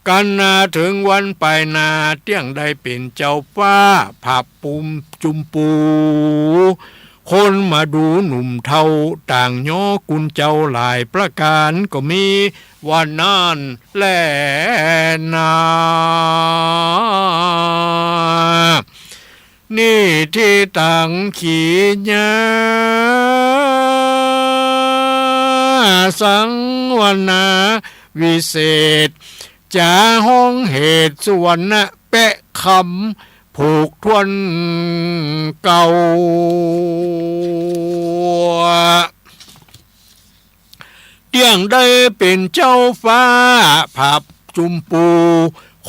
กั๋นนาเถิงวันปายหน้า เตี้ยงได้เป๋นเจ้าฟ้า ผาบปูมจุมปู คนมาดูหนุ่มเฒ่า ต่างย้อกุณเจ้าหลายประก๋าน ก็มีว่านั้นแลนา นิธิตัง ขีญา สังวนา วิเศษ จ๋าฮ้องเหตุ สุวรรณะแปะคำ ผูกถ้วนเก่า เตี้ยงได้เป๋นเจ้าฟ้า ผาบจุมปู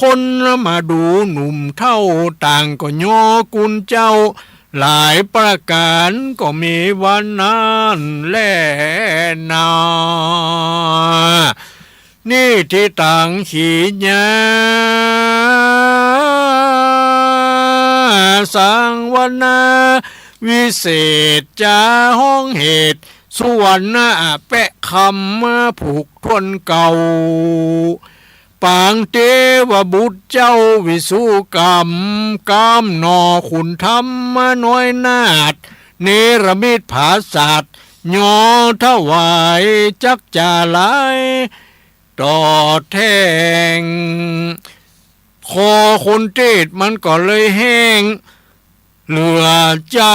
คนมาดูหนุ่มเฒ่า ต่างก็ย้อกุณเจ้า หลายประก๋าน ก็มีว่านั้นแลนา นิธิตัง ขีญา สังวนา วิเศษ จ๋าฮ้องเหตุ สุวรรณะแปะคำ มาผูกถ้วนเก่า ปางเตวบุตรเจ้าวิสุกรรม กำหนอขุนธรรมน้อยนาถ เนรมิตผาสาท ยอถวายจักจ๋าหลายตอบแทน คอคนเตศมันก็เลยแห้งเหลือใจ๋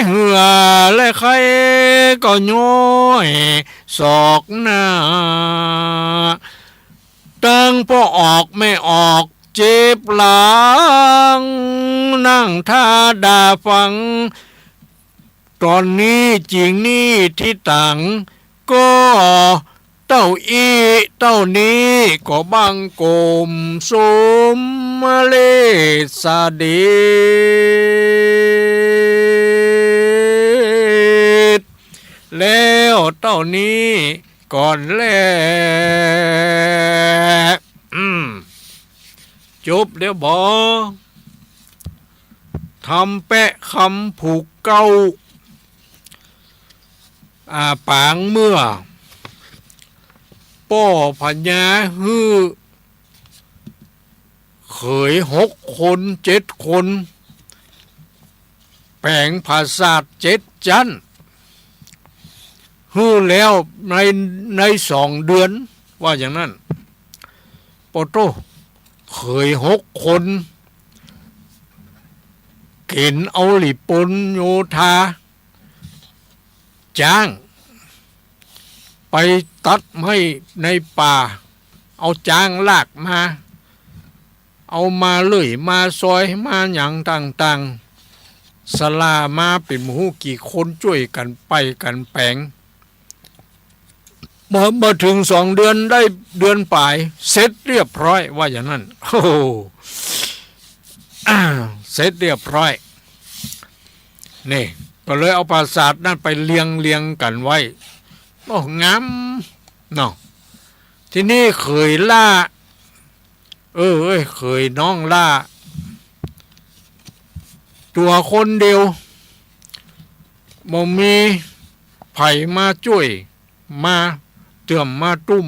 เหื่อและไข้ก็ย้อยซอกหน้า ตึงป้อออกแม่ออกเจ็บหลัง นั่งถ้าดาฟัง ต๋อนนี้จิ่งนี้ตี้ตั๋ง ก็เต้าอี้เต้านี้ ก็บังคมสมเร็จเสด็จ แล้วเต้านี้ก่อนแล อืม จบแล้วบ่ ธรรมแปะคำผูกเก๊า อ่า ปางเมื่อ ป้อพญาหื้อ เขยหกคนเจ็ดคน แป๋งผาสาทเจ็ดจั๊น หื้อแล้วใน ในสองเดือน ว่าอย่างนั้น ปะโต้ เขยหกคน เก๋ณฑ์เอาหลีปนโยธา จ๊าง ไปตัดไม้ในป่า เอาจ๊างลากมา เอามาเลื่อย มาซอย มาหยังต่างๆ สละมาเป๋นบ่ฮู้กี่คน จ้วยกั๋นไปกั๋นแป๋ง เมื่อ เมื่อเถิงสองเดือน ได้เดือนป๋าย เสร็จเรียบร้อย ว่าอย่างนั้น โอ้โห เสร็จเรียบร้อย นี่ ก็เลยเอาผาสาทนั้นไปเรียง เรียงกั๋นไว้ โอ้ งามเนาะ ทีนี้เขยหล้า เออ เอ้ย เขยน้องหล้า ตั๋วคนเดียว บ่มีใผมาจ้วย มาเตื้อม มาตุ้ม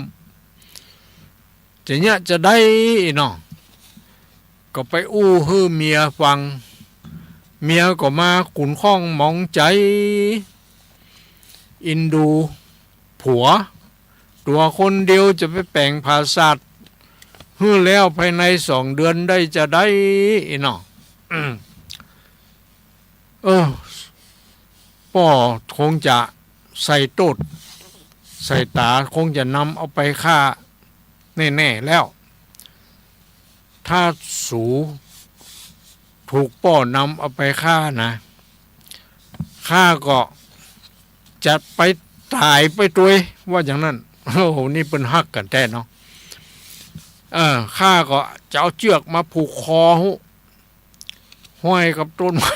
จะเยียะจาใดเนาะ ก็ไปอู้หื้อเมียฟัง เมียก็มาขุ่นข้องหมองใจ๋ อินดูผัว ตั๋วคนเดียวจะไปแป๋งผาสาทหื้อแล้วภายในสองเดือนได้จาใดเนาะ อืม เออ ป้อคงจะใส่โต้ษใส่ต๋า คงจะนำเอาไปฆ่าแน่ๆ แล้ว ถ้าสูถูกป้อนำเอาไปฆ่านะ ข้าก็จะไปต๋ายไปตวย ว่าอย่างนั้น โอ้โห นี่เปิ้นฮักกั๋นแต๊เนาะ เออ ข้าก็จะเอาเจื้อกมาผูกคอหู ห้อยกับต้นไม้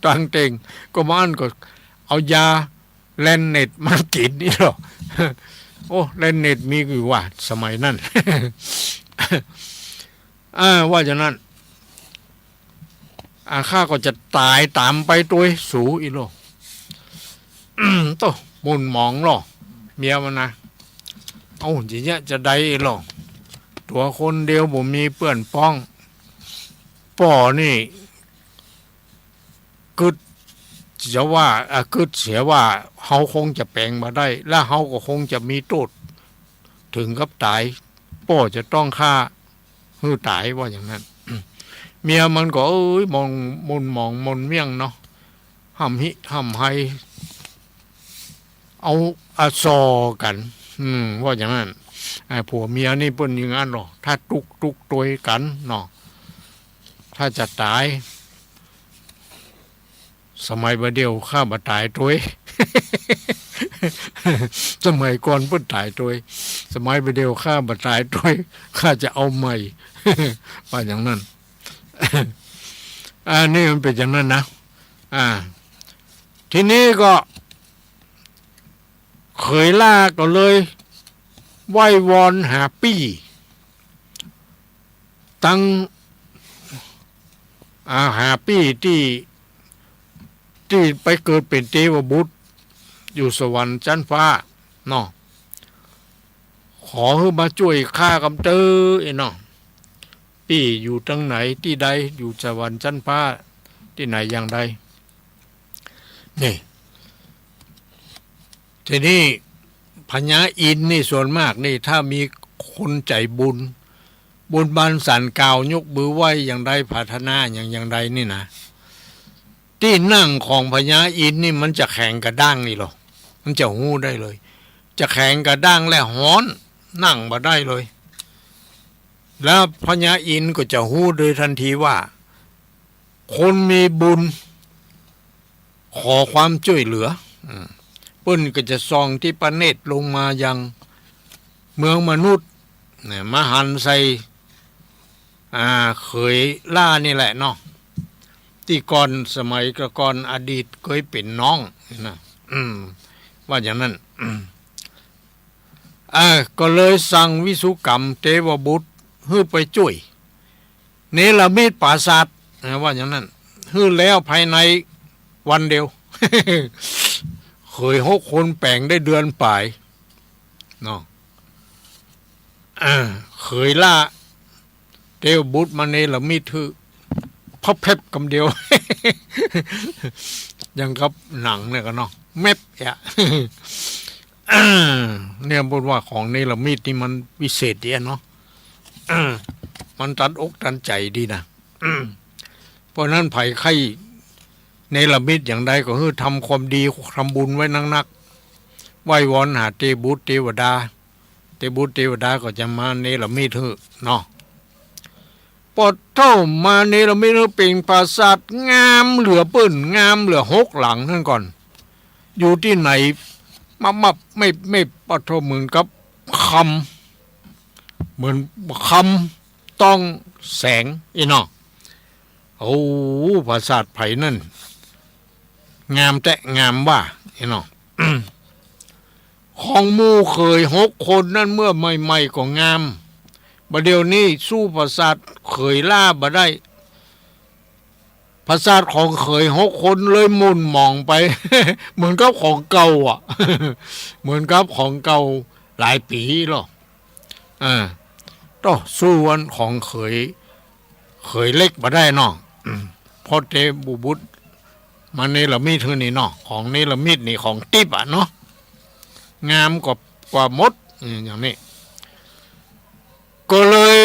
ตางเต็ง ก็บ่อั้นก็เอายาแลนเนตมากิ๋นนี่ลอ โอ้ แลนเนตมีอยู่ว่า สมัยนั้น อ่า ว่าอย่างนั้น อ่า ข้าก็จะต๋ายต๋ามไปตวยสูอี้ลอ โต้ หม่นหมองลอ เมียมันนะ เอ้า จะเยียะจาใดอี้ลอ ตั๋วคนเดียวบ่มีเปื้อนป้อง ป้อนี่ กึ๊ดเสียว่า อ่ะ กึ๊ดเสียว่า เฮาคงจะแป๋งบ่ได้ และเฮาก็คงจะมีโต้ษเถิงกับต๋าย ป้อจะต้องฆ่าหื้อต๋าย ว่าอย่างนั้น เมียมันก็ เอ้ย หม่น หม่นหมองหม่นเมี่ยงเนาะ ฮ่ำฮิฮ่ำไฮ เอา อ่ะ ส่อกั๋น อืม ว่าอย่างนั้น ไอ้ผัวเมียนี่เปิ้นอย่างนั้นลอ ถ้าตุ๊ก ตุ๊กตวยกั๋นเนาะ ถ้าจะต๋าย สมัยบ่าเดี่ยวข้าบ่ต๋ายตวย สมัยก่อนเปิ้นต๋ายตวย สมัยบ่าเดี่ยวข้าบ่ต๋ายตวย ข้าจะเอาใหม่ ว่าอย่างนั้น อ่า นี่มันเป๋นอย่างนั้นนะ อ่า ทีนี้ก็ เขยหล้าก็เลยไหว้วอนหาปี้ ตัง อ่า หาปี้ตี้ ตี้ไปเกิดเป๋นเตวบุตร อยู่สวรรค์จั๊นฟ้าเนาะ ขอหื้อมาจ้วยข้ากำเต๊อะเนาะ ปี้อยู่ตังไหนตี้ใด อยู่สวรรค์จั๊นฟ้าตี้ไหนอย่างใด นี่ ทีนี้พญาอินทร์นี่ส่วนมากนี่ถ้ามีคนใจ๋บุญ บุญบานศาลกล่าวยกมือไหว้อย่างใดปรารถนาอย่าง อย่างใดนี่นะ ตี้นั่งของพญาอินทร์นี่มันจะแข็งกระด้างนี่ลอ มันจะฮู้ได้เลย จะแข็งกระด้างและฮ้อน นั่งบ่ได้เลย แล้วพญาอินทร์ก็จะฮู้โดยทันทีว่า คนมีบุญ ขอความจ้วยเหลือ อืม เปิ้นก็จะส่องทิพเนตรลงมายังเมืองมนุษย์ เนี่ย มาหันใส่ อ่า เขยหล้านี่แหละเนาะ ตี้ก่อนสมัยก่อนอดีตเกยเป๋นน้องนะ อืม ว่าอย่างนั้น อืม เออ ก็เลยสั่งวิสุกัมเตวบุตรหื้อไปจ้วย เนรมิตปราสาท เออ ว่าอย่างนั้น หื้อแล้วภายในวันเดียว เขยหกคนแป๋งได้เดือนป๋ายเนาะ เออ เขยหล้าเตวบุตรมาเนรมิตหื้อ พับแผบกำเดียว อย่างกับหนังเนี่ยกั๋นเนาะ แมบอะ เนี่ย บ่นว่าของเนรมิตนี่มันวิเศษดีอะเนาะ มันตัดอกตัดใจ๋ดีนะ เพราะนั้นใผใค่เนรมิตอย่างใดก็หื้อทำความดีทำบุญไว้นักๆ ไหว้วอนหาเตวบุตรเตวดา เตวบุตรเตวดาก็จะมาเนรมิตหื้อเนาะ ปอเฒ่ามาเนรมิตหื้อเป๋นปราสาทงามเหลือเปิ้น งามเหลือหกหลังนั้นก่อน อยู่ตี้ไหน มับมับ ไม่ ไม่ ปอเฒ่าเหมือนกับคำ เหมือนคำต้องแสงอี้เนาะ โอ้ ปราสาทใผนั้น งามแต๊ งามว่าอี้เนาะ ของหมู่เขยหกคนนั้นเมื่อใหม่ๆ ก็งาม บ่าเดี่ยวนี้สู้ปราสาทเขยหล้าบ่ได้ ปราสาทของเขยหกคนเลยหม่นหมองไป เหมือนกับของเก่าอะ เหมือนกับของเก่าหลายปี๋ลอ อ่า โต้ สู้อันของเขย เขยเล็กบ่ได้เนาะ อืม เพราะเตวบุตรมาเนรมิตหื้อนี่เนาะ ของเนรมิตนี่ของติ๊บอะเนาะ งามกว่า กว่าหมด อืม อย่างนี้ ก็เลย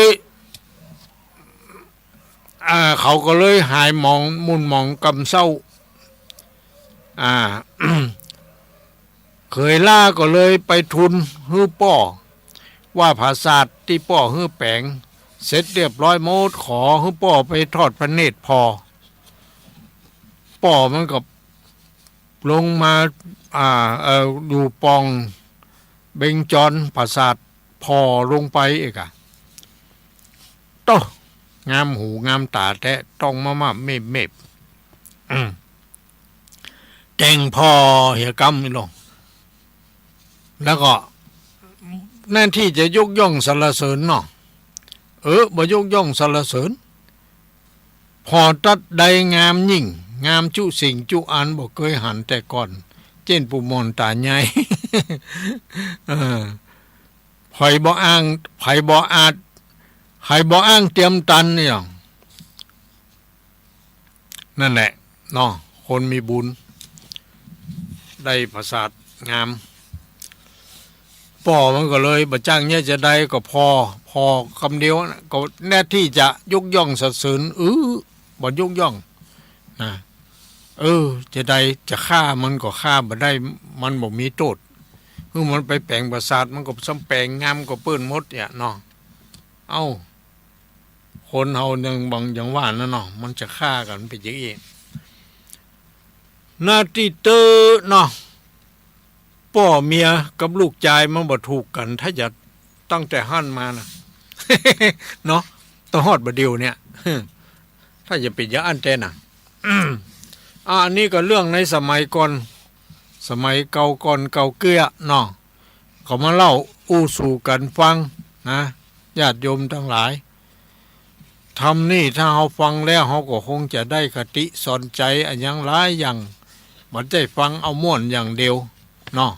อ่า เขาก็เลยหายหมอง หม่นหมองกำเซ้า อ่า เขยหล้าก็เลยไปทูลหื้อป้อ ว่าปราสาทตี้ป้อหื้อแป๋งเสร็จเรียบร้อยหมด ขอหื้อป้อไปทอดพระเนตรผ่อ ป้อมันก็ลงมา อ่า เอ่อ อยู่ป่องเบญจรปราสาทผ่อลงไปเอกอะ โต้ งามหูงามต๋าแต๊ ต้องมามาเมบเมบ อืม แต่งผ่อเหียกำนี่ลอ แล้วก็แทนตี้จะยกย่องสรรเสริญเนาะ เออ บ่ยกย่องสรรเสริญ ผ่อตั๊ดใดงามยิ่ง งามจุสิ่งจุอันบ่เกยหันแต่ก่อน เจ้นปู่หม่อนต๋าใหญ่ เออ ใผบ่อ้าง ใผบ่อาจ ใผบ่อ้างเตียมตันเนี่ย นั่นแหละเนาะ คนมีบุญ ได้ปราสาทงาม ป้อมันก็เลยบ่จักเยียะจาใด ก็ผ่อ ผ่อกำเดียวนะ ก็แทนตี้จะยกย่องสรรเสริญ เออ บ่ยกย่องนะ เออ จาใดจะฆ่ามันก็ฆ่าบ่ได้ มันบ่มีโต้ษ หื้อมันไปแป๋งปราสาท มันก็ซ้ำแป๋งงามกว่าเปิ้นหมดเนี่ยเนาะ เอ้า คนเฮายัง บ่างอย่างว่านั่นเนาะ มันจะฆ่ากั๋นเป๋นอย่างอี้ นาตี้เต๊อะเนาะ ป้อเมียกับลูกจายมันบ่ถูกกั๋น ถ้าจะตั้งแต่หั้นมานะ เนาะ ตลอดบ่าเดี่ยวเนี่ย ถ้าจะเป๋นอย่างอั้นแต๊นะ อ่า อันนี้ก็เรื่องในสมัยก่อน สมัยเก่าก่อนเก่าเกื้อเนาะ เขามาเล่าอู้สู่กั๋นฟังนะ ญาติโยมตังหลาย ธรรมนี่ถ้าเฮาฟังแล้ว เฮาก็คงจะได้คติสอนใจ๋อะหยังหลายอย่าง บ่ใจ้ฟังเอาม่วนอย่างเดียวเนาะ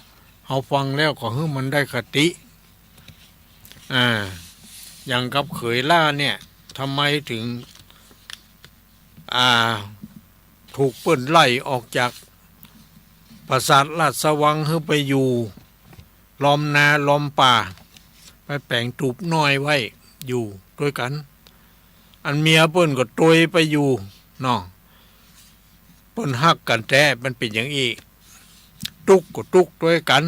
เฮาฟังแล้วก็หื้อมันได้คติ อ่า อย่างกับเขยหล้าเนี่ย ทำไมถึง อ่า ถูกเปิ้นไล่ออกจาก ปราสาทราชวังหื้อไปอยู่ ลอมนาลอมป่า ไปแป๋งตูบน้อยไว้ อยู่ตวยกั๋น อันเมียเปิ้นก็ตวยไปอยู่เนาะ เปิ้นฮักกั๋นแต๊ มันเป๋นอย่างอี้ ตุ๊กก็ตุ๊กตวยกั๋น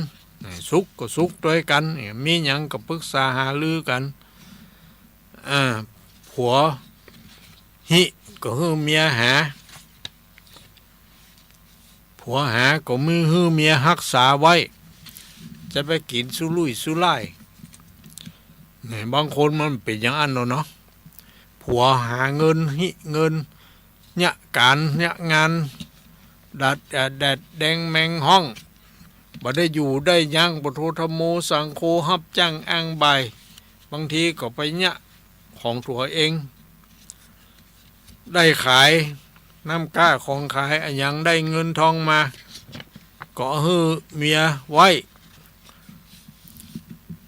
สุขก็สุขตวยกั๋น มีหยังก็ปรึกษาหารือกั๋น อ่า ผัวหิก็หื้อเมียหา ผัวหาก็มีหื้อเมียฮักษาไว้ จะไปกิ๋นสุรุ่ยสุร่าย นี่ บางคนมันเป๋นอย่างอั้นแล้วเนาะ ผัวหาเงิน หิเงิน เยียะก๋านเยียะงาน ดาดแดดแดงแมงฮ้อง บ่ได้อยู่ได้ยัง พุทโธธัมโมสังโฆ ฮับจ้างอ้างบ่าย บางทีก็ไปเยียะของตั๋วเอง ได้ขายน้ำก๊าของขายอะหยัง ได้เงินทองมา ก็หื้อเมียไว้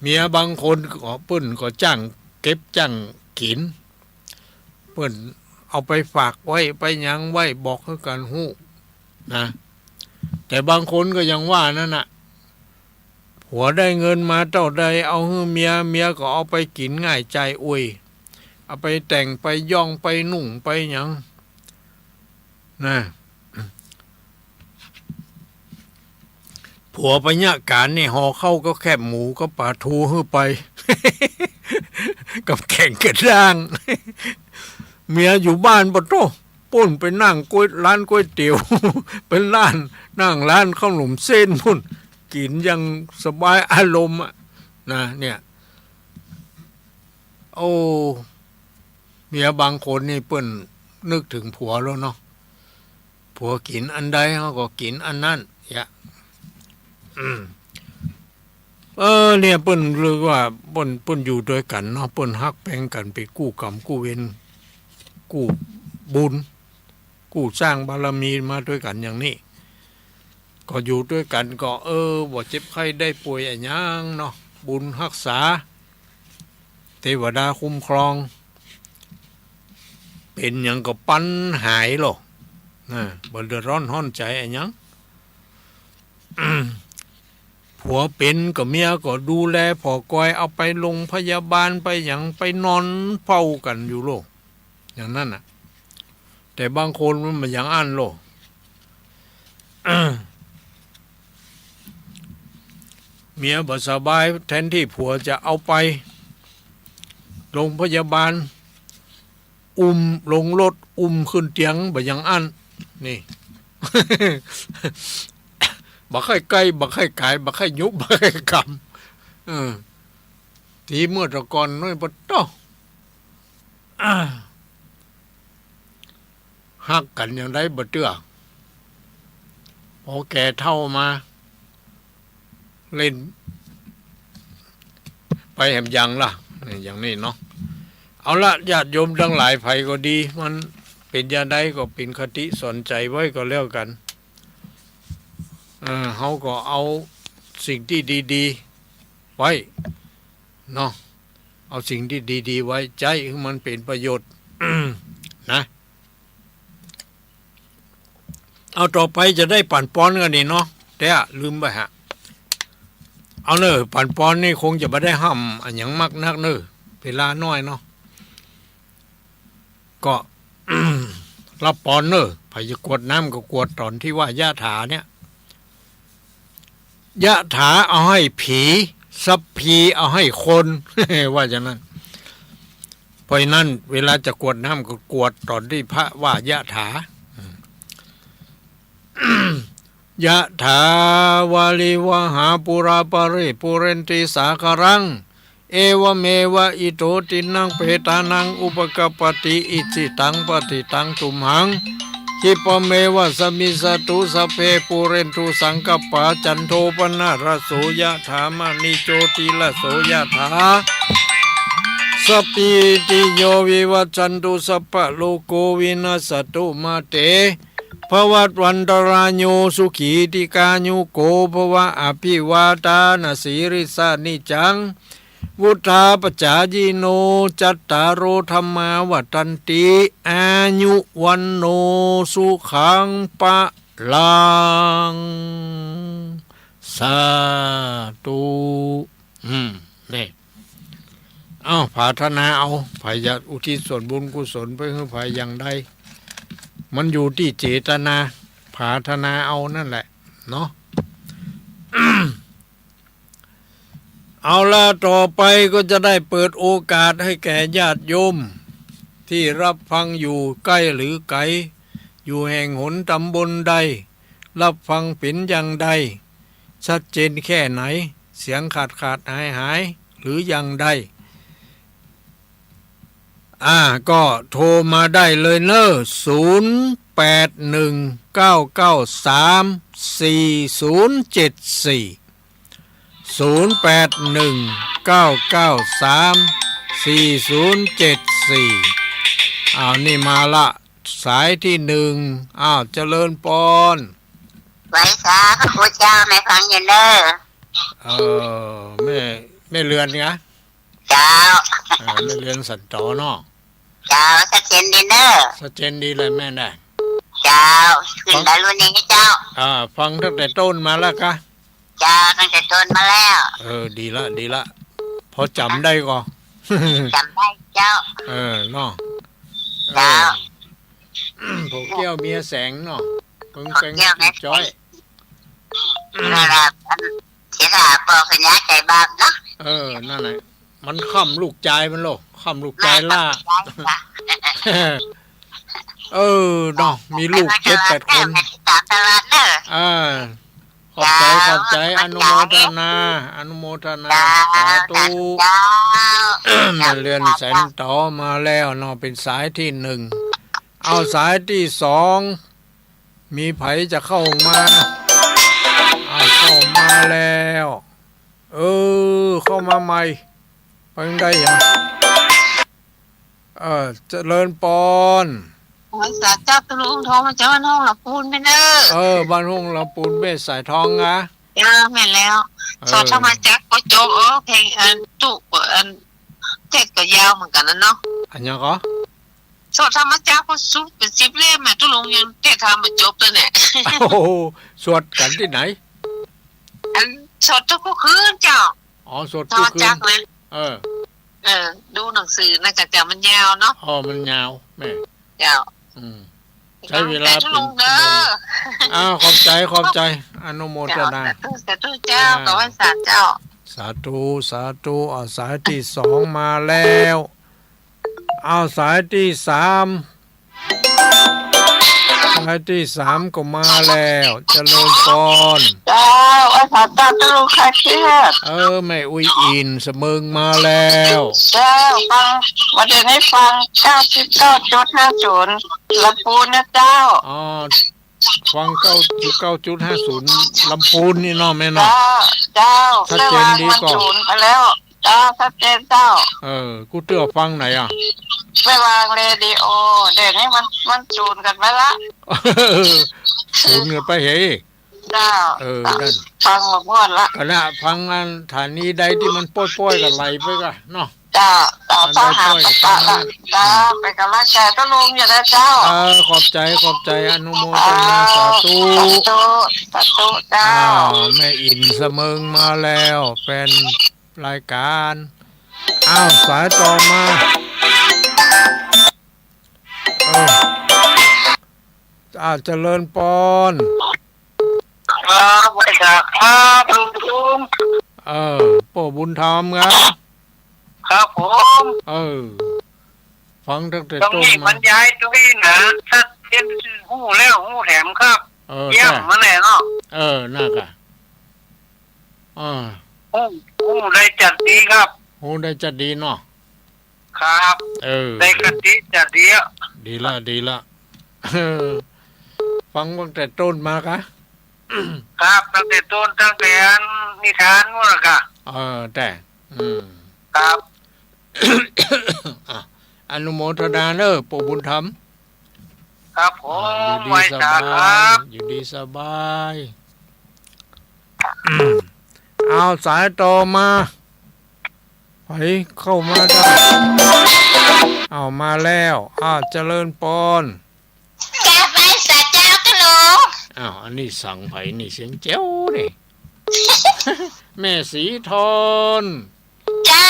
เมียบางคนก็เปิ้นก็จ้างเก็บจ้างกิ๋น เปิ้นเอาไปฝากไว้ ไปหยังไว้ บอกหื้อกั๋นฮู้นะ แต่บางคนก็อย่างว่านั่นน่ะ ผัวได้เงินมาเต้าใด เอาหื้อเมีย เมียก็เอาไปกิ๋นง่ายจ่ายอวย เอาไปแต่งไปย้องไปนุ่งไปหยังนะ ผัวไปเยียะก๋านนี่ ห่อข้าวก็แคบหมูก็ป๋าทูหื้อไป กับแก๋งกระด้าง เมียอยู่บ้านปะโต้ ปู๊นไปนั่งก๋วย ร้านก๋วยเตี๋ยว ไปร้าน นั่งร้านข้าวหนมเส้นปู๊น กิ๋นอย่างสบายอารมณ์อะนะ เนี่ย โอ้ เมียบางคนนี่เปิ้นนึกเถิงผัวแล้วเนาะ ผัวกิ๋นอันใด เฮาก็กิ๋นอันนั้น เยียะ อืม เออ เนี่ย เปิ้นเรียกว่า เปิ้น เปิ้นอยู่ตวยกั๋นเนาะ เปิ้นฮักแพงกั๋น เป๋นกู้กรรมกู้เวร กู้บุญ กู้สร้างบารมีมาตวยกั๋นอย่างนี้ ก็อยู่ตวยกั๋นก็ เออ บ่เจ็บไข้ได้ป่วยอะหยังเนาะ บุญฮักษา เตวดาคุ้มครอง เป๋นหยังก็ปันหายโลด นะ บ่เดือดร้อนฮ้อนใจ๋อะหยัง ผัวเป๋นก็เมียก็ดูแลผ่อกอย เอาไปโรงพยาบาล ไปหยัง ไปนอนเฝ้ากั๋นอยู่โลด อย่างนั้นน่ะ แต่บางคนมันบ่อย่างอั้นโลด เมียบ่สบาย แทนตี้ผัวจะเอาไปโรงพยาบาล อุ้มลงรถ อุ้มขึ้นเตียง บ่อย่างอั้น นี่ บ่ใค่ใก้ บ่ใค่ก๋าย บ่ใค่ยุบ บ่ใค่กำ เออ ตี้เมื่อแต่ก่อนน้อยปะโต้ ฮักกั๋นอย่างใดบ่เตื้อ พอแก่เฒ่ามา เล่นไปแหมยังล่ะ อย่างนี้เนาะ เอาละ ญาติโยมตังหลาย ใผก็ดี มันเป๋นอย่างใดก็เป๋นคติสอนใจ๋ไว้ก็แล้วกั๋น เออ เฮาก็เอาสิ่งตี้ดีๆ ไว้เนาะ เอาสิ่งตี้ดีๆ ไว้ใจ๊หื้อมันเป๋นประโยชน์ นะ เอา ต่อไปจะได้ปั๋นปอนกั๋นนี่เนาะ แต่ลืมไปฮะ เอาเน่อ ปั๋นปอนนี่คงจะบ่ได้ฮ่ำอะหยังมากนักเน่อ เวลาน้อยเนาะ ก็ รับปอนเน่อ ใผจะกรวดน้ำก็กรวดต๋อนตี้ว่ายะถาเนี่ย ยะถาเอาหื้อผี สัพพีเอาหื้อคน ว่าอย่างนั้น เพราะฉะนั้นเวลาจะกรวดน้ำก็กรวดต๋อนตี้พระว่ายะถา ยะถาวาริวหาปูราปะริปูเรนติสาคารัง เอวะเมวะอิโตตินังเปตานังอุปกัปปติ อิจฉิตังปัตถิตังตุมหัง คิปะเมวะสะมิชฌะตุ สัพเพปูเรนตุสังกัปปา จันโทปะนะระโสยะถา มะณิโชติระโสยะถา สัพพีติโยวิวัชชันตุ สัพพะโรโควินัสสะตุ มาเต ภวัตวันตราโย สุขีติกายุโกภวะ อภิวาทานะสีลิสสะ นิจจัง วุฑฒาปะจายิโน จัตตาโรธัมมาวัฑฒันติ อายุ วัณโณ สุขัง พะ ลัง สาธุ อืม นี่ เอ้า ผาธนาเอา ใผอยากอุทิศส่วนบุญกุศลไปหื้อใผอย่างใด มันอยู่ตี้เจตนา ผาธนาเอานั่นแหละ เนาะ เอาละ ต่อไปก็จะได้เปิดโอกาสให้แก่ญาติโยม ตี้ฮับฟังอยู่ใก้หรือไก๋ อยู่แห่งหนต๋ำบลใด ฮับฟังเป๋นอย่างใด ชัดเจนแค่ไหน เสียงขาดๆ หายๆ หรืออย่างใด อ่า ก็โทรมาได้เลยเน่อ ศูนย์แปดหนึ่ง เก้าเก้าสาม สี่ศูนย์เจ็ดสี่ ศูนย์แปดหนึ่ง เก้าเก้าสาม สี่ศูนย์เจ็ดสี่ อ้าว นี่มาละ สายตี้หนึ่ง อ้าว เจริญปอน ไหว้สาพระครูเจ้า แม่ฟังอยู่เน่อ เออ แม่ แม่เรือนไง เจ้า เออ แม่เรือนสันตอเนาะ เจ้า ชัดเจนดีเน่อ ชัดเจนดีเลยแม่นะ เจ้า ขึ้นดาวรุ่นนี้เจ้า อ่า ฟังตั้งแต่ต้นมาแล้วกะ เจ้า ตั้งแต่ต้นมาแล้ว เออ ดีละ ดีละ พอจ๋ำได้ก่อ จ๋ำได้เจ้า เออ เนาะ เจ้า เออ ผัวเกี้ยวเมียแสงเนาะ เปิงแปง ผัวเกี้ยวเมียแสง จ้อย นั่นแหละ อันเสียสละปอสัญญาใจบาปเนาะ เออ นั่นแหละ มันค่ำลูกจายมันโลก ค่ำลูกจายล้า เออ เนาะ มีลูกเจ็ดแปดคน แม่ที่ตามตลาดเน่อ เออ ขอบใจ๋ เจ้า ขอบใจ๋ ขอบใจ๋ อนุโมทนา อนุโมทนา เจ้า สาธุ สาธุเจ้า แม่เรือนแสนต๋อมาแล้วเนาะ เป๋นสายตี้หนึ่ง เอาสายตี้สอง มีใผจะเข้ามา เอาเข้ามาแล้ว เออ เข้ามาใหม่ ไปได้ยัง เออ เจริญปอน โอ้ย สาเจ้า ตุ๊ลุง โทรมาจากบ้านห้องลำปูนแม่เน่อ เออ บ้านห้องลำปูนแม่สายทองนะ เออ แม่นแล้ว เออ สวดธรรมจักรก็จบ เออ เพลงอันตุ๊ อัน เทศน์ก็ยาวเหมือนกั๋นนะเนาะ อันยังก่อ สวดธรรมจักรก็สุดเป๋นสิบเล่มแม่ ตุ๊ลุงยังเทศน์ธรรมบ่จบเลยเนี่ย โอ้โห สวดกั๋นตี้ไหน อัน สวดทุกคืนเจ้า อ๋อ สวดทุกคืน ธรรมจักรเลย เออ เออ ดูหนังสือนะ กะจะมันยาวเนาะ อ๋อ มันยาวแม่ เจ้า อืม ใช้เวลาเป๋นชั่วโมงเน่อ อ้าว ขอบใจ๋ ขอบใจ๋ อนุโมทนา เจ้า สาธุ สาธุเจ้า อ่า ขอไหว้สาเจ้า สาธุ สาธุ อ่า สายตี้สองมาแล้ว อ้าว สายตี้สาม สายตี้สามก็มาแล้ว เจริญปอน เจ้า ไหว้สาเจ้า ตุ๊ลุงคลายเครียด เออ แม่อุ๊ยอินเสมิงมาแล้ว เจ้า ฟัง วันเดียวนี้ฟัง เก้าสิบเก้าจุดห้าศูนย์ ลำพูนนะเจ้า อ๋อ ฟัง เก้าสิบเก้าจุดห้าศูนย์ ลำพูนนี่เนาะแม่เนาะ เจ้า เจ้า ชัดเจนดีก่อ มันสูญไปแล้ว เจ้า ชัดเจนเจ้า เออ กูเตื้อฟังไหนอ่ะ ไปวางเรดิโอ เดี๋ยวนี้มัน มันสูญกั๋นไปละ สูญกั๋นไปเหย เจ้า เออ นั่น ฟังมาม่วนละ กะนะ ฟังอันสถานีใดตี้มันป้อยๆ กะไหลไปกะเนาะ เจ้า เจ้า อันใด เจ้า หา ป้อย มาปะละ ฟังนั่น เจ้า เป๋นก๋ำลังใจ๋ตุ๊ลุงอยู่นะเจ้า เออ ขอบใจ๋ ขอบใจ๋ อนุโมทนา สาธุ สาธุ สาธุเจ้า อ้าว แม่อินเสมิงมาแล้ว แฟนรายก๋าน อ้าว สายต่อมา เออ อ้าว เจริญปอน ครับ ไหว้สาครับ ลุง ลุง เออ ป้อบุญธรรมครับ ครับผม เออ ฟังตั้งแต่ต้นมา ตรงนี้บรรยายตรงนี้นะ ชัดเจน ฮู้แล้วฮู้แถมครับ เออ เยี่ยม จ้ะ มาแน่เนาะ เออ นั่นกะ อ่า ฮู้ ฮู้ได้จัดดีครับ ฮู้ได้จัดดีเนาะ ครับ เออ ได้คติจัดดีอะ ดีละ ดีละ เออ ฟังตั้งแต่ต้นมากะ ครับ ตั้งแต่ต้น ตั้งแต่อันนิทานนู่นน่ะกะ เออ แต่ อืม ครับ อ่ะ อนุโมทนาเน่อ ป้อบุญธรรม ครับผม อ่า อยู่ดี ไหว้สาครับ สบาย อยู่ดีสบาย อืม เอาสายต่อมา ใผเข้ามาได้ เอามาแล้ว อ้าว เจริญปอน กราบไหว้สาเจ้าตุ๊ลุง อ้าว อันนี้เสียงใผนี่ เสียงแจ๋วนี่ แม่ศรีทอน เจ้า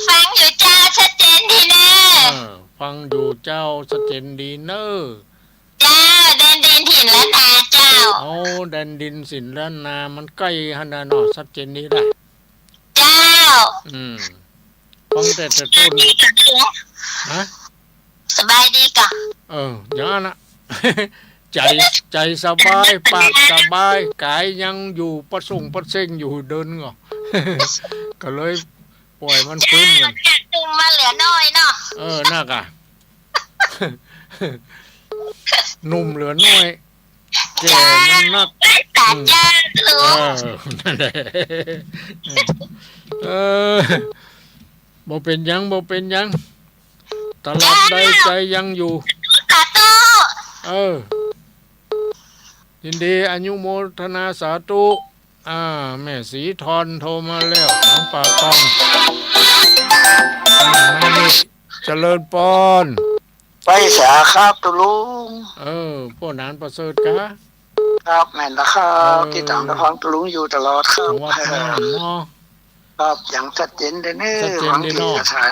ฟังอยู่เจ้า ชัดเจนดีเน่อ เออ ฟังอยู่เจ้า ชัดเจนดีเน่อ เจ้า แดนดินถิ่นล้านนาเจ้า โอ้ แดนดินถิ่นล้านนา มันใก้หั้นน่ะเนาะ ชัดเจนดีละ เจ้า อืม ฟังแต่ แต่ต้น สบายดีก่ะลุง ฮะ สบายดีก่ะ เออ อย่างนั้นน่ะ ใจ๋ ใจ๋สบาย ปากสบาย ก๋ายยังอยู่ ปะส่งปะเส้งอยู่ เดินก่อ ก็เลยป่อยมันฟื้นก่อน หนุ่มมาเหลือน้อยเนาะ เออ นั่นก่ะ หนุ่มเหลือน้อย แก่มันนัก สาธุ อืม เออ นั่นแหละ เออ บ่เป๋นหยัง บ่เป๋นหยัง ตราบใดใจ๋ยังอยู่ สาธุ เออ ยินดีอนุโมทนาสาธุ อ่า แม่ศรีทอนโทรมาแล้ว ทางป่าตอง อ่า มานี่ เจริญปอน ไปสาครับตุ๊ลุง เออ ป้อหนานประเสริฐกา ครับ แม่นละครับ เออ ติดต๋ามรับฟังตุ๊ลุงอยู่ตลอดครับ จังหวัดน่านเนาะ ครับ อย่างชัดเจนเลยเน่อ ชัดเจนดีเนาะ ฟังตี้สถา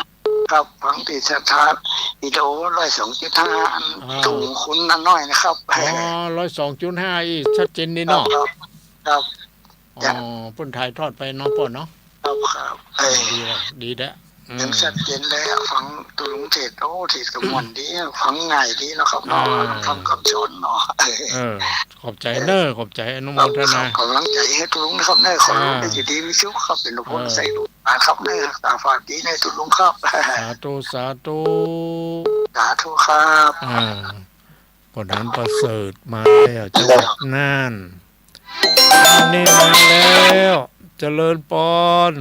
ครับ ฟังตี้สถานีวิทยุร้อยสองจุดห้า อัน อ่า ทุ่งขุนน้อยนะครับ อ๋อ ร้อยสองจุดห้า อี้ ชัดเจนดีเนาะ ครับ ครับ อ๋อ เปิ้นถ่ายทอดไปเนาะป้อเนาะ ครับ ครับ เออ ดีละ ดีละ อืม ยังชัดเจนเลยอะ ฟังตุ๊ลุงเทศน์ โอ้ เทศน์ก็ม่วนดี ฟังง่ายดีเนาะครับเนาะ อ่า ฟังคำสอนเนาะ เออ ขอบใจ๋เน่อ ขอบใจ๋ อนุโมทนา ครับ ส่งก๋ำลังใจ๋หื้อตุ๊ลุงนะครับเน่อ ขอให้ตุ๊ลุง อ่า ได้อยู่ดีมีสุขครับ เป๋นลูกพ่อ เออ ใส่ลูกหลานครับเน่อ ต๋าฝากดีเน่อตุ๊ลุงครับ สาธุ สาธุ สาธุครับ อ่า ป้อหนานประเสริฐมาแล้ว จังหวัดน่าน อันนี้มาแล้ว เจริญปอน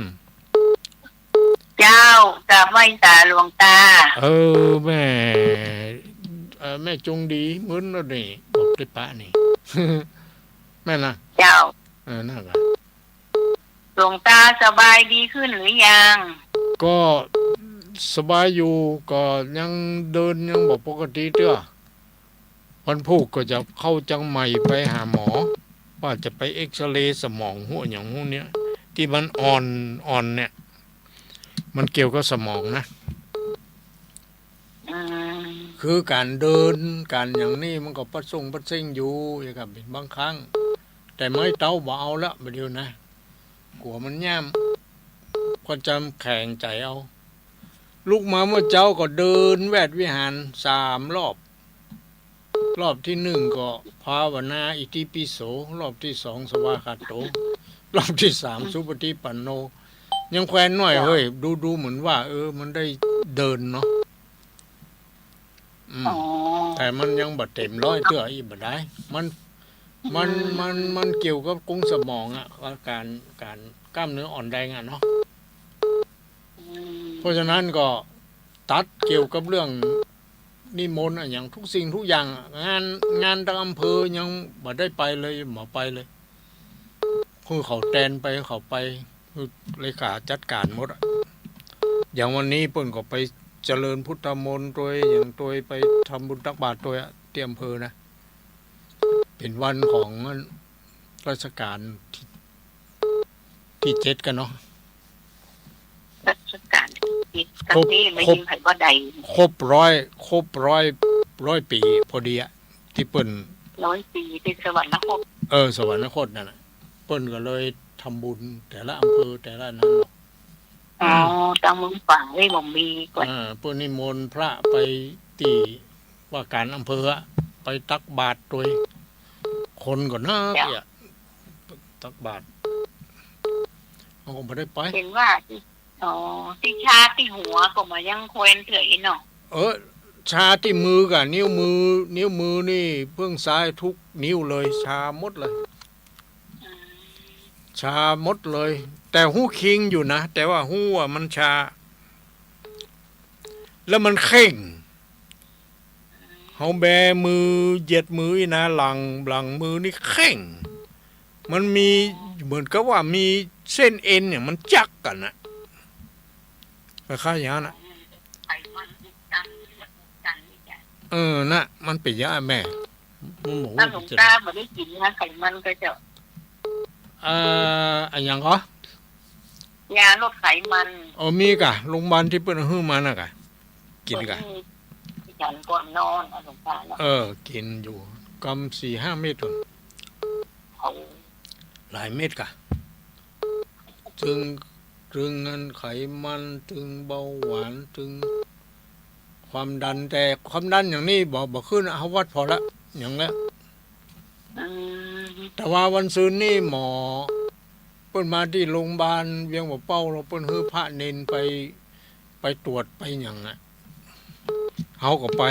เจ้า กราบไหว้สาหลวงตา เออ แม่ เออ แม่จงดี มึนแล้วนี่ บอกได้ปะนี่ แม่นนะ เจ้า เออ นั่นแหละ หลวงตาสบายดีขึ้นหรือยัง ก็สบายอยู่ ก็ยังเดินยังบ่ปกติเตื้อ วันพูกก็จะเข้าเจียงใหม่ไปหาหมอ ว่าจะไปเอกซเรย์สมองหัวหยังหัวเนี้ย ตี้มันอ่อน อ่อนเนี่ย มันเกี่ยวกับสมองนะ อืม คือก๋านเดิน ก๋านอย่างนี้มันก็ปะส่งปะเส้งอยู่ อย่างกับเป๋นบางครั้ง แต่ไม้เต๊าบ่เอาละ บ่าเดี่ยวนะ กั๋วมันย่าม ก็จำแข็งใจ๋เอา ลุกมาเมื่อเจ๊าก็เดินแวดวิหารสามรอบ รอบตี้หนึ่งก็ภาวนาอิติปิโส รอบตี้สองสวากขาโต รอบตี้สามสุปฏิปันโน ยังแควนหน้อยเฮ้ย ดู ดูเหมือนว่า เออ มันได้เดินเนาะ อืม อ๋อ แต่มันยังบ่เต็มร้อยเตื้อ อี้บ่ได้ มัน มัน อืม มัน มันเกี่ยวกับกุ้งสมองอะ ว่าก๋าน ก๋านกล้ามเนื้ออ่อนแรงอะเนาะ อืม เพราะฉะนั้นก็ตัดเกี่ยวกับเรื่องนิมนต์อะ อย่างทุกสิ่งทุกอย่างอะ งาน งานตางอำเภอยังบ่ได้ไปเลย บ่ไปเลย คือเขาแตนไป เขาไป คือเลขาจัดก๋านหมดอะ อย่างวันนี้เปิ้นก็ไปเจริญพุทธมนต์ตวย อย่างตวยไปทำบุญตักบาตรตวยอะ ตี้อำเภอนะ เป๋นวันของรัชกาลตี้ ตี้เจ็ดกั๋นเนาะ รัชกาลตี้เจ็ด ครบ ครั้งนี้มา ครบ ยิงไผ่บ่ได้ ครบร้อย ครบร้อย ร้อยปี๋พอดีอะ ตี้เปิ้น ร้อยปี๋ตี้สวรรคต เออ สวรรคตนั่นน่ะ เปิ้นก็เลยทำบุญแต่ละอำเภอแต่ละนั้นเนาะ อ๋อ อืม ตางเมืองฝางนี่บ่มีก่อน อ่า เปิ้นนิมนต์พระไปตี้ว่าก๋านอำเภออะ ไปตักบาตรตวย คนก็นัก เจ้า เนี่ย ตักบาตร เฮาก็บ่ได้ไป เห็นว่า อ๋อ ตี้ชาตี้หัวก็บ่ยังแควนเตื้ออี้เนาะ เออ ชาตี้มือกับนิ้วมือ นิ้วมือนี่เบื้องซ้ายทุกนิ้วเลย ชาหมดเลย อืม ชาหมดเลย แต่ฮู้คิงอยู่นะ แต่ว่าฮู้ว่ามันชา แล้วมันเข่ง เฮาแบมือ เหยียดมืออี้นะ หลัง หลังมือนี่เข่ง มันมีเหมือนกับว่ามีเส้นเอ็นเนี่ยมันจักกั๋นน่ะ คล้ายๆ อย่างนั้นน่ะ เออ น่ะ มันเป๋นอย่างนั้นแม่ มันบอกว่า อ้าว หลวงตาบ่ได้กิ๋นยาไขมันก่อเจ้า เอ่อ อะหยังก่อ ยาลดไขมัน เออ มีก่ะ โรงพยาบาลตี้เปิ้นหื้อมาน่ะก่ะ กิ๋นก่ะ เออ ฉันก่อนนอนอะ หลวงตาเนาะ เออ กิ๋นอยู่ กำสี่ห้าเม็ดก่อน โอ้ หลายเม็ดก่ะ ตึง ตึงอันไขมัน ตึงเบาหวาน ตึงความดัน แต่ความดันอย่างนี้บ่ บ่ขึ้นอะ เฮาวัดผ่อละ อย่างละ อืม แต่ว่าวันซืนนี่หมอ เปิ้นมาตี้โรงพยาบาลเวียงป่าเป้า แล้วเปิ้นหื้อพระเณรไป ไปตรวจไปหยังอะ เฮาก็ไป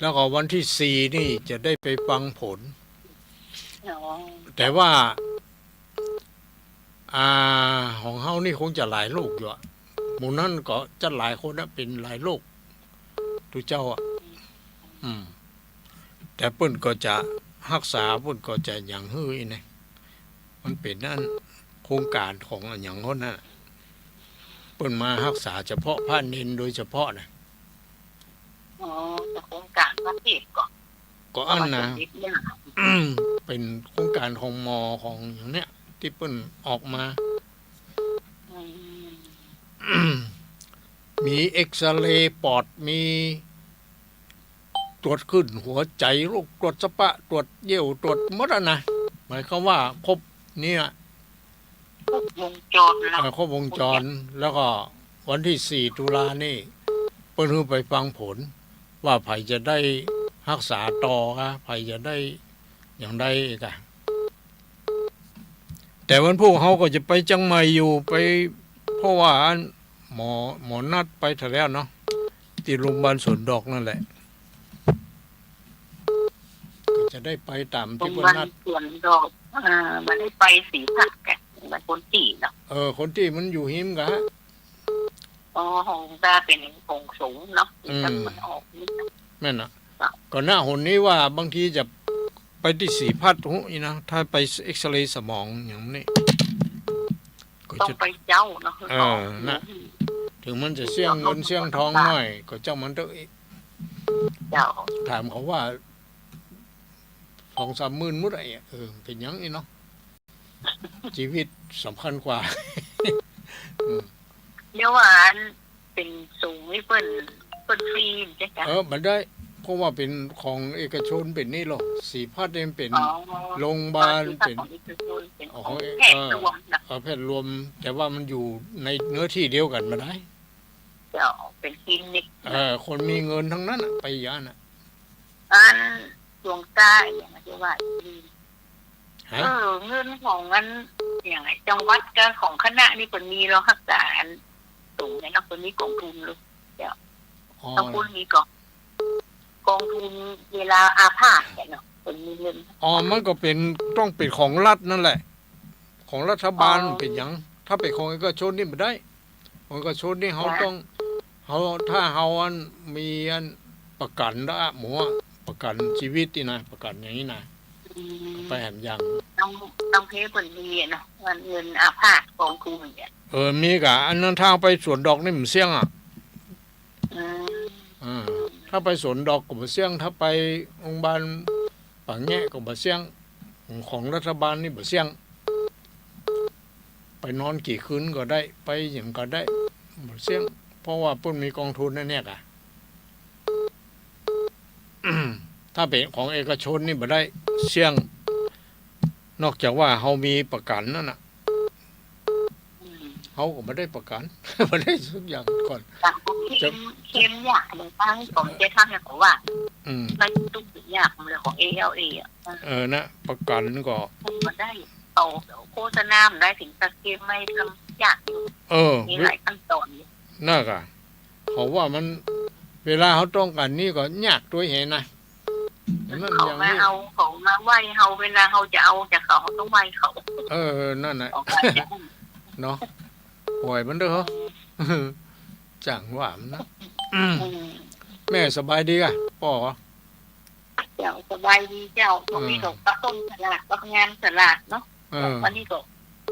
แล้วก็วันตี้สี่นี่จะได้ไปฟังผล อ๋อ แต่ว่า อ่า ของเฮานี่คงจะหลายโรคอยู่อะ หมู่นั้นก็จะหลายคนนะ เป๋นหลายโรค ตุ๊เจ้าอะ อืม แต่เปิ้นก็จะฮักษา เปิ้นก็จะหยังหื้ออี้นะ มันเป๋นอันโครงก๋านของอะหยังคนนั้นน่ะ เปิ้นมาฮักษาเฉพาะพระเณรโดยเฉพาะนะ อ๋อ แต่โครงก๋านพระเทศก่อ ก็อั้นนะ เป๋นโครงก๋านของหมอของอย่างเนี้ย ตี้เปิ้นออกมา อืม มีเอกซเรย์ปอด มีตรวจคลื่นหัวใจ๋ โรคตรวจสะปะ ตรวจเยี่ยว ตรวจหมดอะนะ หมายความว่าครบเนี่ย ครบวงจรแล้ว เออ ครบวงจร แล้วก็วันตี้สี่ตุลานี่ เปิ้นหื้อไปฟังผล ว่าใผจะได้ฮักษาต่อก่ะ ใผจะได้อย่างใดก่ะ แต่วันพูกเฮาก็จะไปเจียงใหม่อยู่ ไป เพราะว่าอันหมอ หมอนัดไปแถวแล้วเนาะ ตี้โรงพยาบาลสวนดอกนั่นแหละ ก็จะได้ไปต๋ามตี้เปิ้นนัด โรงพยาบาลสวนดอก อ่า บ่ได้ไปสีพัดก่ะ บ้านคนตี้เนาะ เออ คนตี้มันอยู่ฮิมก่ะ อ๋อ ของตาเป๋นของสูงเนาะ อืม ตี้ตะวันออกนี่นะ แม่นน่ะ เจ้า ก็ณ หนนี้ว่าบางทีจะไปตี้สีพัด ฮู้อี้นะ ถ้าไปเอกซเรย์สมองอย่างนี้ ก็จะ ต้องไปเจ๊าเนาะ เออ น่ะ อืม เถิงมันจะเสี้ยงเงินเสี้ยงทองหน่อย ก็เจ้ามันเต๊อะ เจ้า ถามเขาว่า สองสามหมื่นหมดอะ เออ เป๋นหยังอี้เนาะ จีวิตสำคัญกว่า อืม เดี๋ยวว่าอันเป๋นสูงนี่เปิ้น เปิ้นฟรีใจ้ก่ะ เออ บ่ได้ เพราะว่าเป๋นของเอกชนเป๋นนี่ลอ สีพัดนี่มันเป๋น อ๋อ โรงพยาบาล อ๋อ สีพัด เป๋น ของเอกชน เป๋น อ๋อ ของแพทย์ เออ รวมนะ เออ แพทย์รวม แต่ว่ามันอยู่ในเนื้อตี้เดียวกั๋นบ่ได้ เจ้า เป๋นคลินิก เออ คนมีเงินตังนั้นน่ะ ไปอย่างนั้นน่ะ อันหลวงตาอะหยังตี้ว่า ฮะ เออ เงินของอัน อย่างไอ้จังหวัดกับของคณะนี่เปิ้นมีลอฮักษาอันสูงเนี่ยเนาะ เปิ้นมีก๋องทุนเลย เจ้า อ๋อ ต้องพูดมีก๋อง ก๋องทุนเวลาอาพาธเนี่ยเนาะ เปิ้นมีเงิน อ๋อ มันก็เป๋น ต้องเป๋นของรัฐนั่นแหละ ของรัฐบาล อ๋อ เป๋นหยัง ถ้าเป๋นของเอกชนนี่บ่ได้ ของเอกชนนี่เฮา จ้ะ ต้อง เฮา ถ้าเฮาอันมีอันประกั๋นละ หมอ ประกั๋นจีวิตนี่นะ ประกั๋นอย่างนี้นะ อืม ไปแหมอย่าง ต้อง ต้องเป๋นเปิ้นมีอะเนาะ เงิน เงินอาพาธก๋องทุนเนี่ย เออ มีก่ะ อันนั้นถ้าไปสวนดอกนี่มันเสี้ยงอะ อืม อ่า ถ้าไปสวนดอกก็บ่เสี้ยง ถ้าไปโรงพยาบาลปากแงะก็บ่เสี้ยง ของรัฐบาลนี่บ่เสี้ยง ไปนอนกี่คืนก็ได้ ไปหยังก็ได้ บ่เสี้ยง เพราะว่าเปิ้นมีก๋องทุนนั่นเนี่ยก่ะ ถ้าเป๋นของเอกชนนี่บ่ได้ เสี้ยง นอกจากว่าเฮามีประกั๋นนั่นน่ะ อืม เฮาก็บ่ได้ประกั๋น บ่ได้สักอย่างก่อน แต่ก็เคลม จะ เคลมยาก บางครั้งของเจ๊ท่านเนี่ยเขาว่า อืม ไม่ต้องยากเลยของ เอแอลเอ อะ เออ นะ ประกั๋นก็ มันได้ เขาโฆษณามันได้ถึงกับเคลมไม่ทำยากอยู่ เออ มีหลายขั้นตอนอยู่ นั่นก่ะ เขาว่ามัน เวลาเฮาต้องก๋านนี่ก็ยากตวยเหนะ นั่น เขามาเอา เขามาไหว้เฮา เวลาเฮาจะเอาจากเขา เฮาต้องไหว้เขา เออ นั่นแหละ ของเขาจะ เนาะ ป่อยมันเต๊อะ จั่งว่ามันนะ อืม อืม แม่สบายดีก่ะ ป้อก่ะ เจ้า สบายดีเจ้า ตรงนี้ก็ เออ ปะต้นสลาก ปะงานสลากเนาะ เออ วันนี้ก็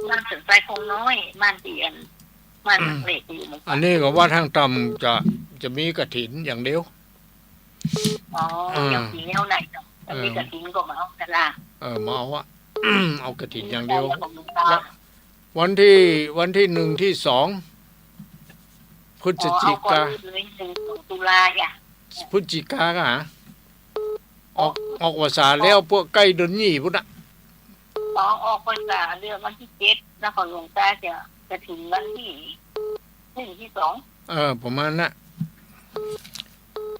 บ้านสันทรายคงน้อย บ้านตี้อัน บ้านหลักเหล็กอยู่หมู่บ้าน อันนี้ก็วัดห้างต่ำจะ จะมีกฐินอย่างเดียว อ๋อ อ๋อ อืม เดี๋ยวปี๋เอาไหนเนาะ เออ มีกฐินก็มาเอากันละ เออ มาเอาอะ เอากฐินอย่างเดียว ของหลวงตา แล้ววันตี้ วันตี้หนึ่งตี้สองพฤศจิกา อ๋อ เอาก่อนเลย หนึ่งตุลาจ้ะ พฤศจิกาก็หา ออก ออกพรรษาแล้ว พวกใก้เดือนยี่ปุ้นน่ะ อ๋อ ออกพรรษาเรื่องวันตี้เจ็ด แล้วของหลวงตาจะ จะถึงวันตี้หนึ่งตี้สอง เออ ประมาณนั้น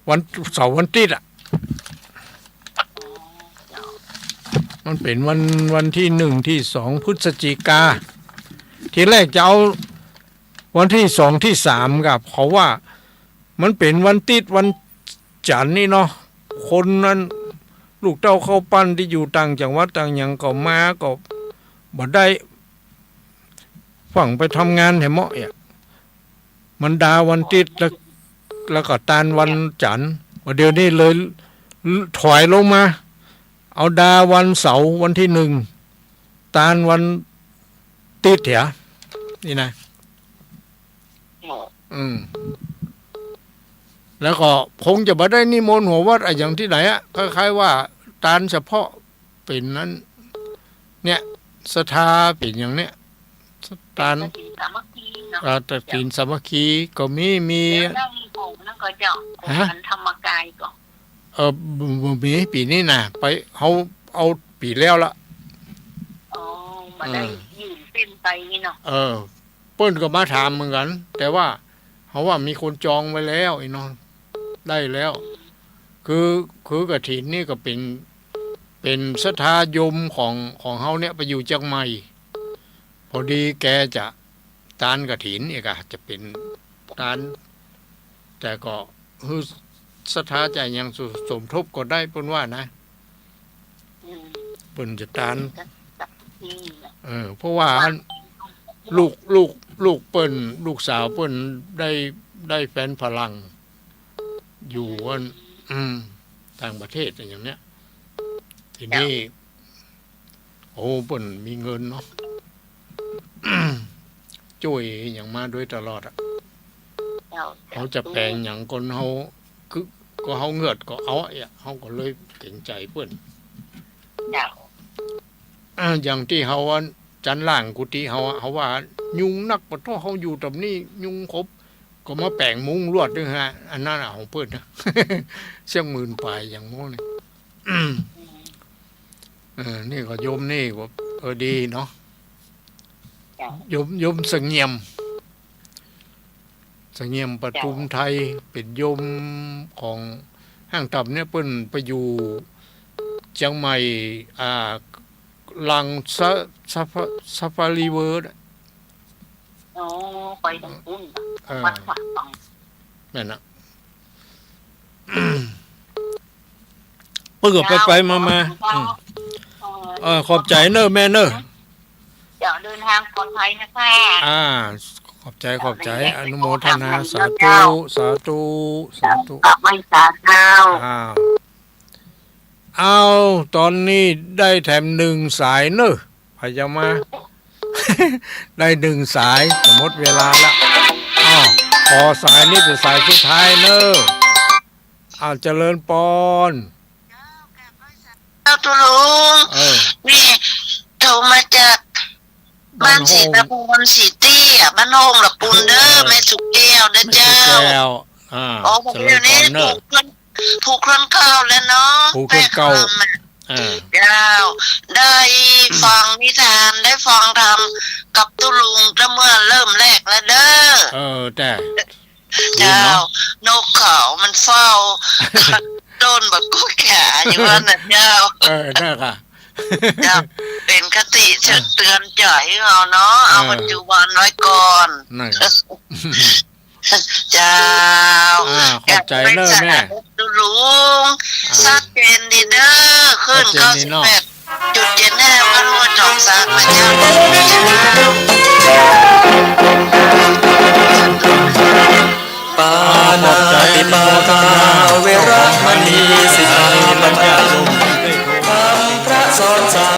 วันเสาร์วันตี้อะ มันเป๋นวัน วันตี้หนึ่งตี้สองพฤศจิกา ทีแรกจะเอาวันตี้สองตี้สามครับ เพราะว่ามันเป๋นวันตี้วันจันทร์นี่เนาะ คนนั้น ลูกเต้าเข้าปั้นตี้อยู่ต่างจังหวัดต่างหยังก็มาก็บ่ได้ ฟั่งไปทำงานแหมเหมาะเอีย มันดาวันตี้แล้ว แล้วก็ตานวันจันทร์ ว่าเดี๋ยวนี้เลยถอยลงมา เอาดาวันเสาร์วันตี้หนึ่ง ตานวันตี้เหีย นี่นะ อืม แล้วก็คงจะบ่ได้นิมนต์หัววัดอะหยังตี้ไหนอะ คล้ายๆ ว่าตานเฉพาะ เป๋นนั้น เนี่ย ศรัทธาเป๋นอย่างเนี้ย ตาน กฐินสามัคคีเนาะ อ่า กฐินสามัคคีก็มี มี แล้วนั่งของนั่นก็เจ้า ของ ฮะ อันธรรมกายก็ เออ บ่ บ่มี ปี๋นี้น่ะ ไป เฮาเอาปี๋แล้วละ อ๋อ บ่ได้ เออ ยื่นเส้นไปนี่เนาะ เออ เปิ้นก็มาถามเหมือนกั๋น แต่ว่าเฮาว่ามีคนจองไว้แล้ว ไอ้น้อง ได้แล้ว คือ คือกฐินนี่ก็เป๋น เป๋นศรัทธาโยมของ ของเฮาเนี่ยไปอยู่เจียงใหม่ พอดีแกจะตานกฐินเอกอะ จะเป๋นตาน แต่ก็ คือศรัทธาจะหยังส- สมทบก็ได้เปิ้นว่านะ อืม เปิ้นจะตาน อืม เออ เพราะว่าลูก ลูก ลูกเปิ้น ลูกสาวเปิ้นได้ ได้แฟนฝรั่ง อยู่อัน อืม ต่างประเทศอย่างเนี้ย ทีนี้ โอ้ เปิ้นมีเงินเนาะ จ้วยหยังมาโดยตลอดอะ เจ้า เฮาจะแป๋งหยังก่อนเฮา คือ ก็เฮาเงือดก็เอาอะ เฮาก็เลยเกรงใจ๋เปิ้น เจ้า อ่า อย่างตี้เฮาอัน จันล่างกุฏิเฮาอะ เฮาว่ายุงนักปะโท้ เฮาอยู่ต๋ามนี้ยุงขบ ก็มาแป๋งมุ้งลวดด้วยฮะ อันนั้นอะของเปิ้นนะ เสี้ยงหมื่นป๋ายอย่างมุ้งนี่ เออ นี่ก็โยมนี่ก็ เออ ดีเนาะ เจ้า โยม โยมเสงี่ยม เสงี่ยมปทุมไทย เป๋นโยมของห้างต่ำเนี่ย เปิ้นไปอยู่เจียงใหม่ อ่า หลังซา- ซา- ซาฟารีเวิลด์อะ อ๋อ ไปตรงปุ้น เออ วัดขวาง นั่นน่ะ เปิ้นก็ไปไปมามา เจ้า อืม เออ ขอบใจ๋เน้อแม่เน้อ เจ้า เดินทางปลอดภัยนะคะ อ่า ขอบใจ๋ ขอบใจ๋ เจ้า อนุโมทนา สาธุ สาธุ สาธุ กราบไหว้สาเจ้า อ่า เอา ต๋อนนี้ได้แถมหนึ่งสายเน้อ ใผจะมา ได้หนึ่งสาย จะหมดเวลาละ อ้าว ขอสายนี้เป๋นสายสุดท้ายเน้อ อ้าว เจริญปอน เจ้า ตุ๊ลุง เออ นี่โทรมาจาก บ้านศรีนครศรีตี้อะ บ้านโฮงละปูนเด้อ เออ แม่สุแก้วเด้อเจ้า แม่สุแก้ว อ่า อ๋อ เจริญปอนเน้อ เดี๋ยวนี้ผูกข้าว ผูกข้าวแล้วเนาะ ผูกข้าว แปดค่ำอะ อ่า เจ้า ได้ฟังนิทาน ได้ฟังธรรมกับตุ๊ลุงตั้งเมื่อเริ่มแรกแล้วเด้อ เออ แต่ เจ้า ดีเนาะ นกเขามันเฝ้า ต้นบักกุดขาอยู่นั่นน่ะเจ้า เออ นั่นค่ะ เจ้า เป๋นคติเตือนใจ๋เฮาเนาะ เออ เอาปัจจุบันไว้ก่อน นั่นค่ะ เจ้า อ่า ขอบใจ๋เน้อแม่ ตุ๊ลุง อ่า ชัดเจนดีเด้อ คลื่น ชัดเจนดีเนาะ เก้าสิบแปดจุดเจ็ดห้า วัดห้วยจอกสักนะเจ้า ปานาติปาตา เวระมณี สิกขาปะทัง ธรรมพระสอนสา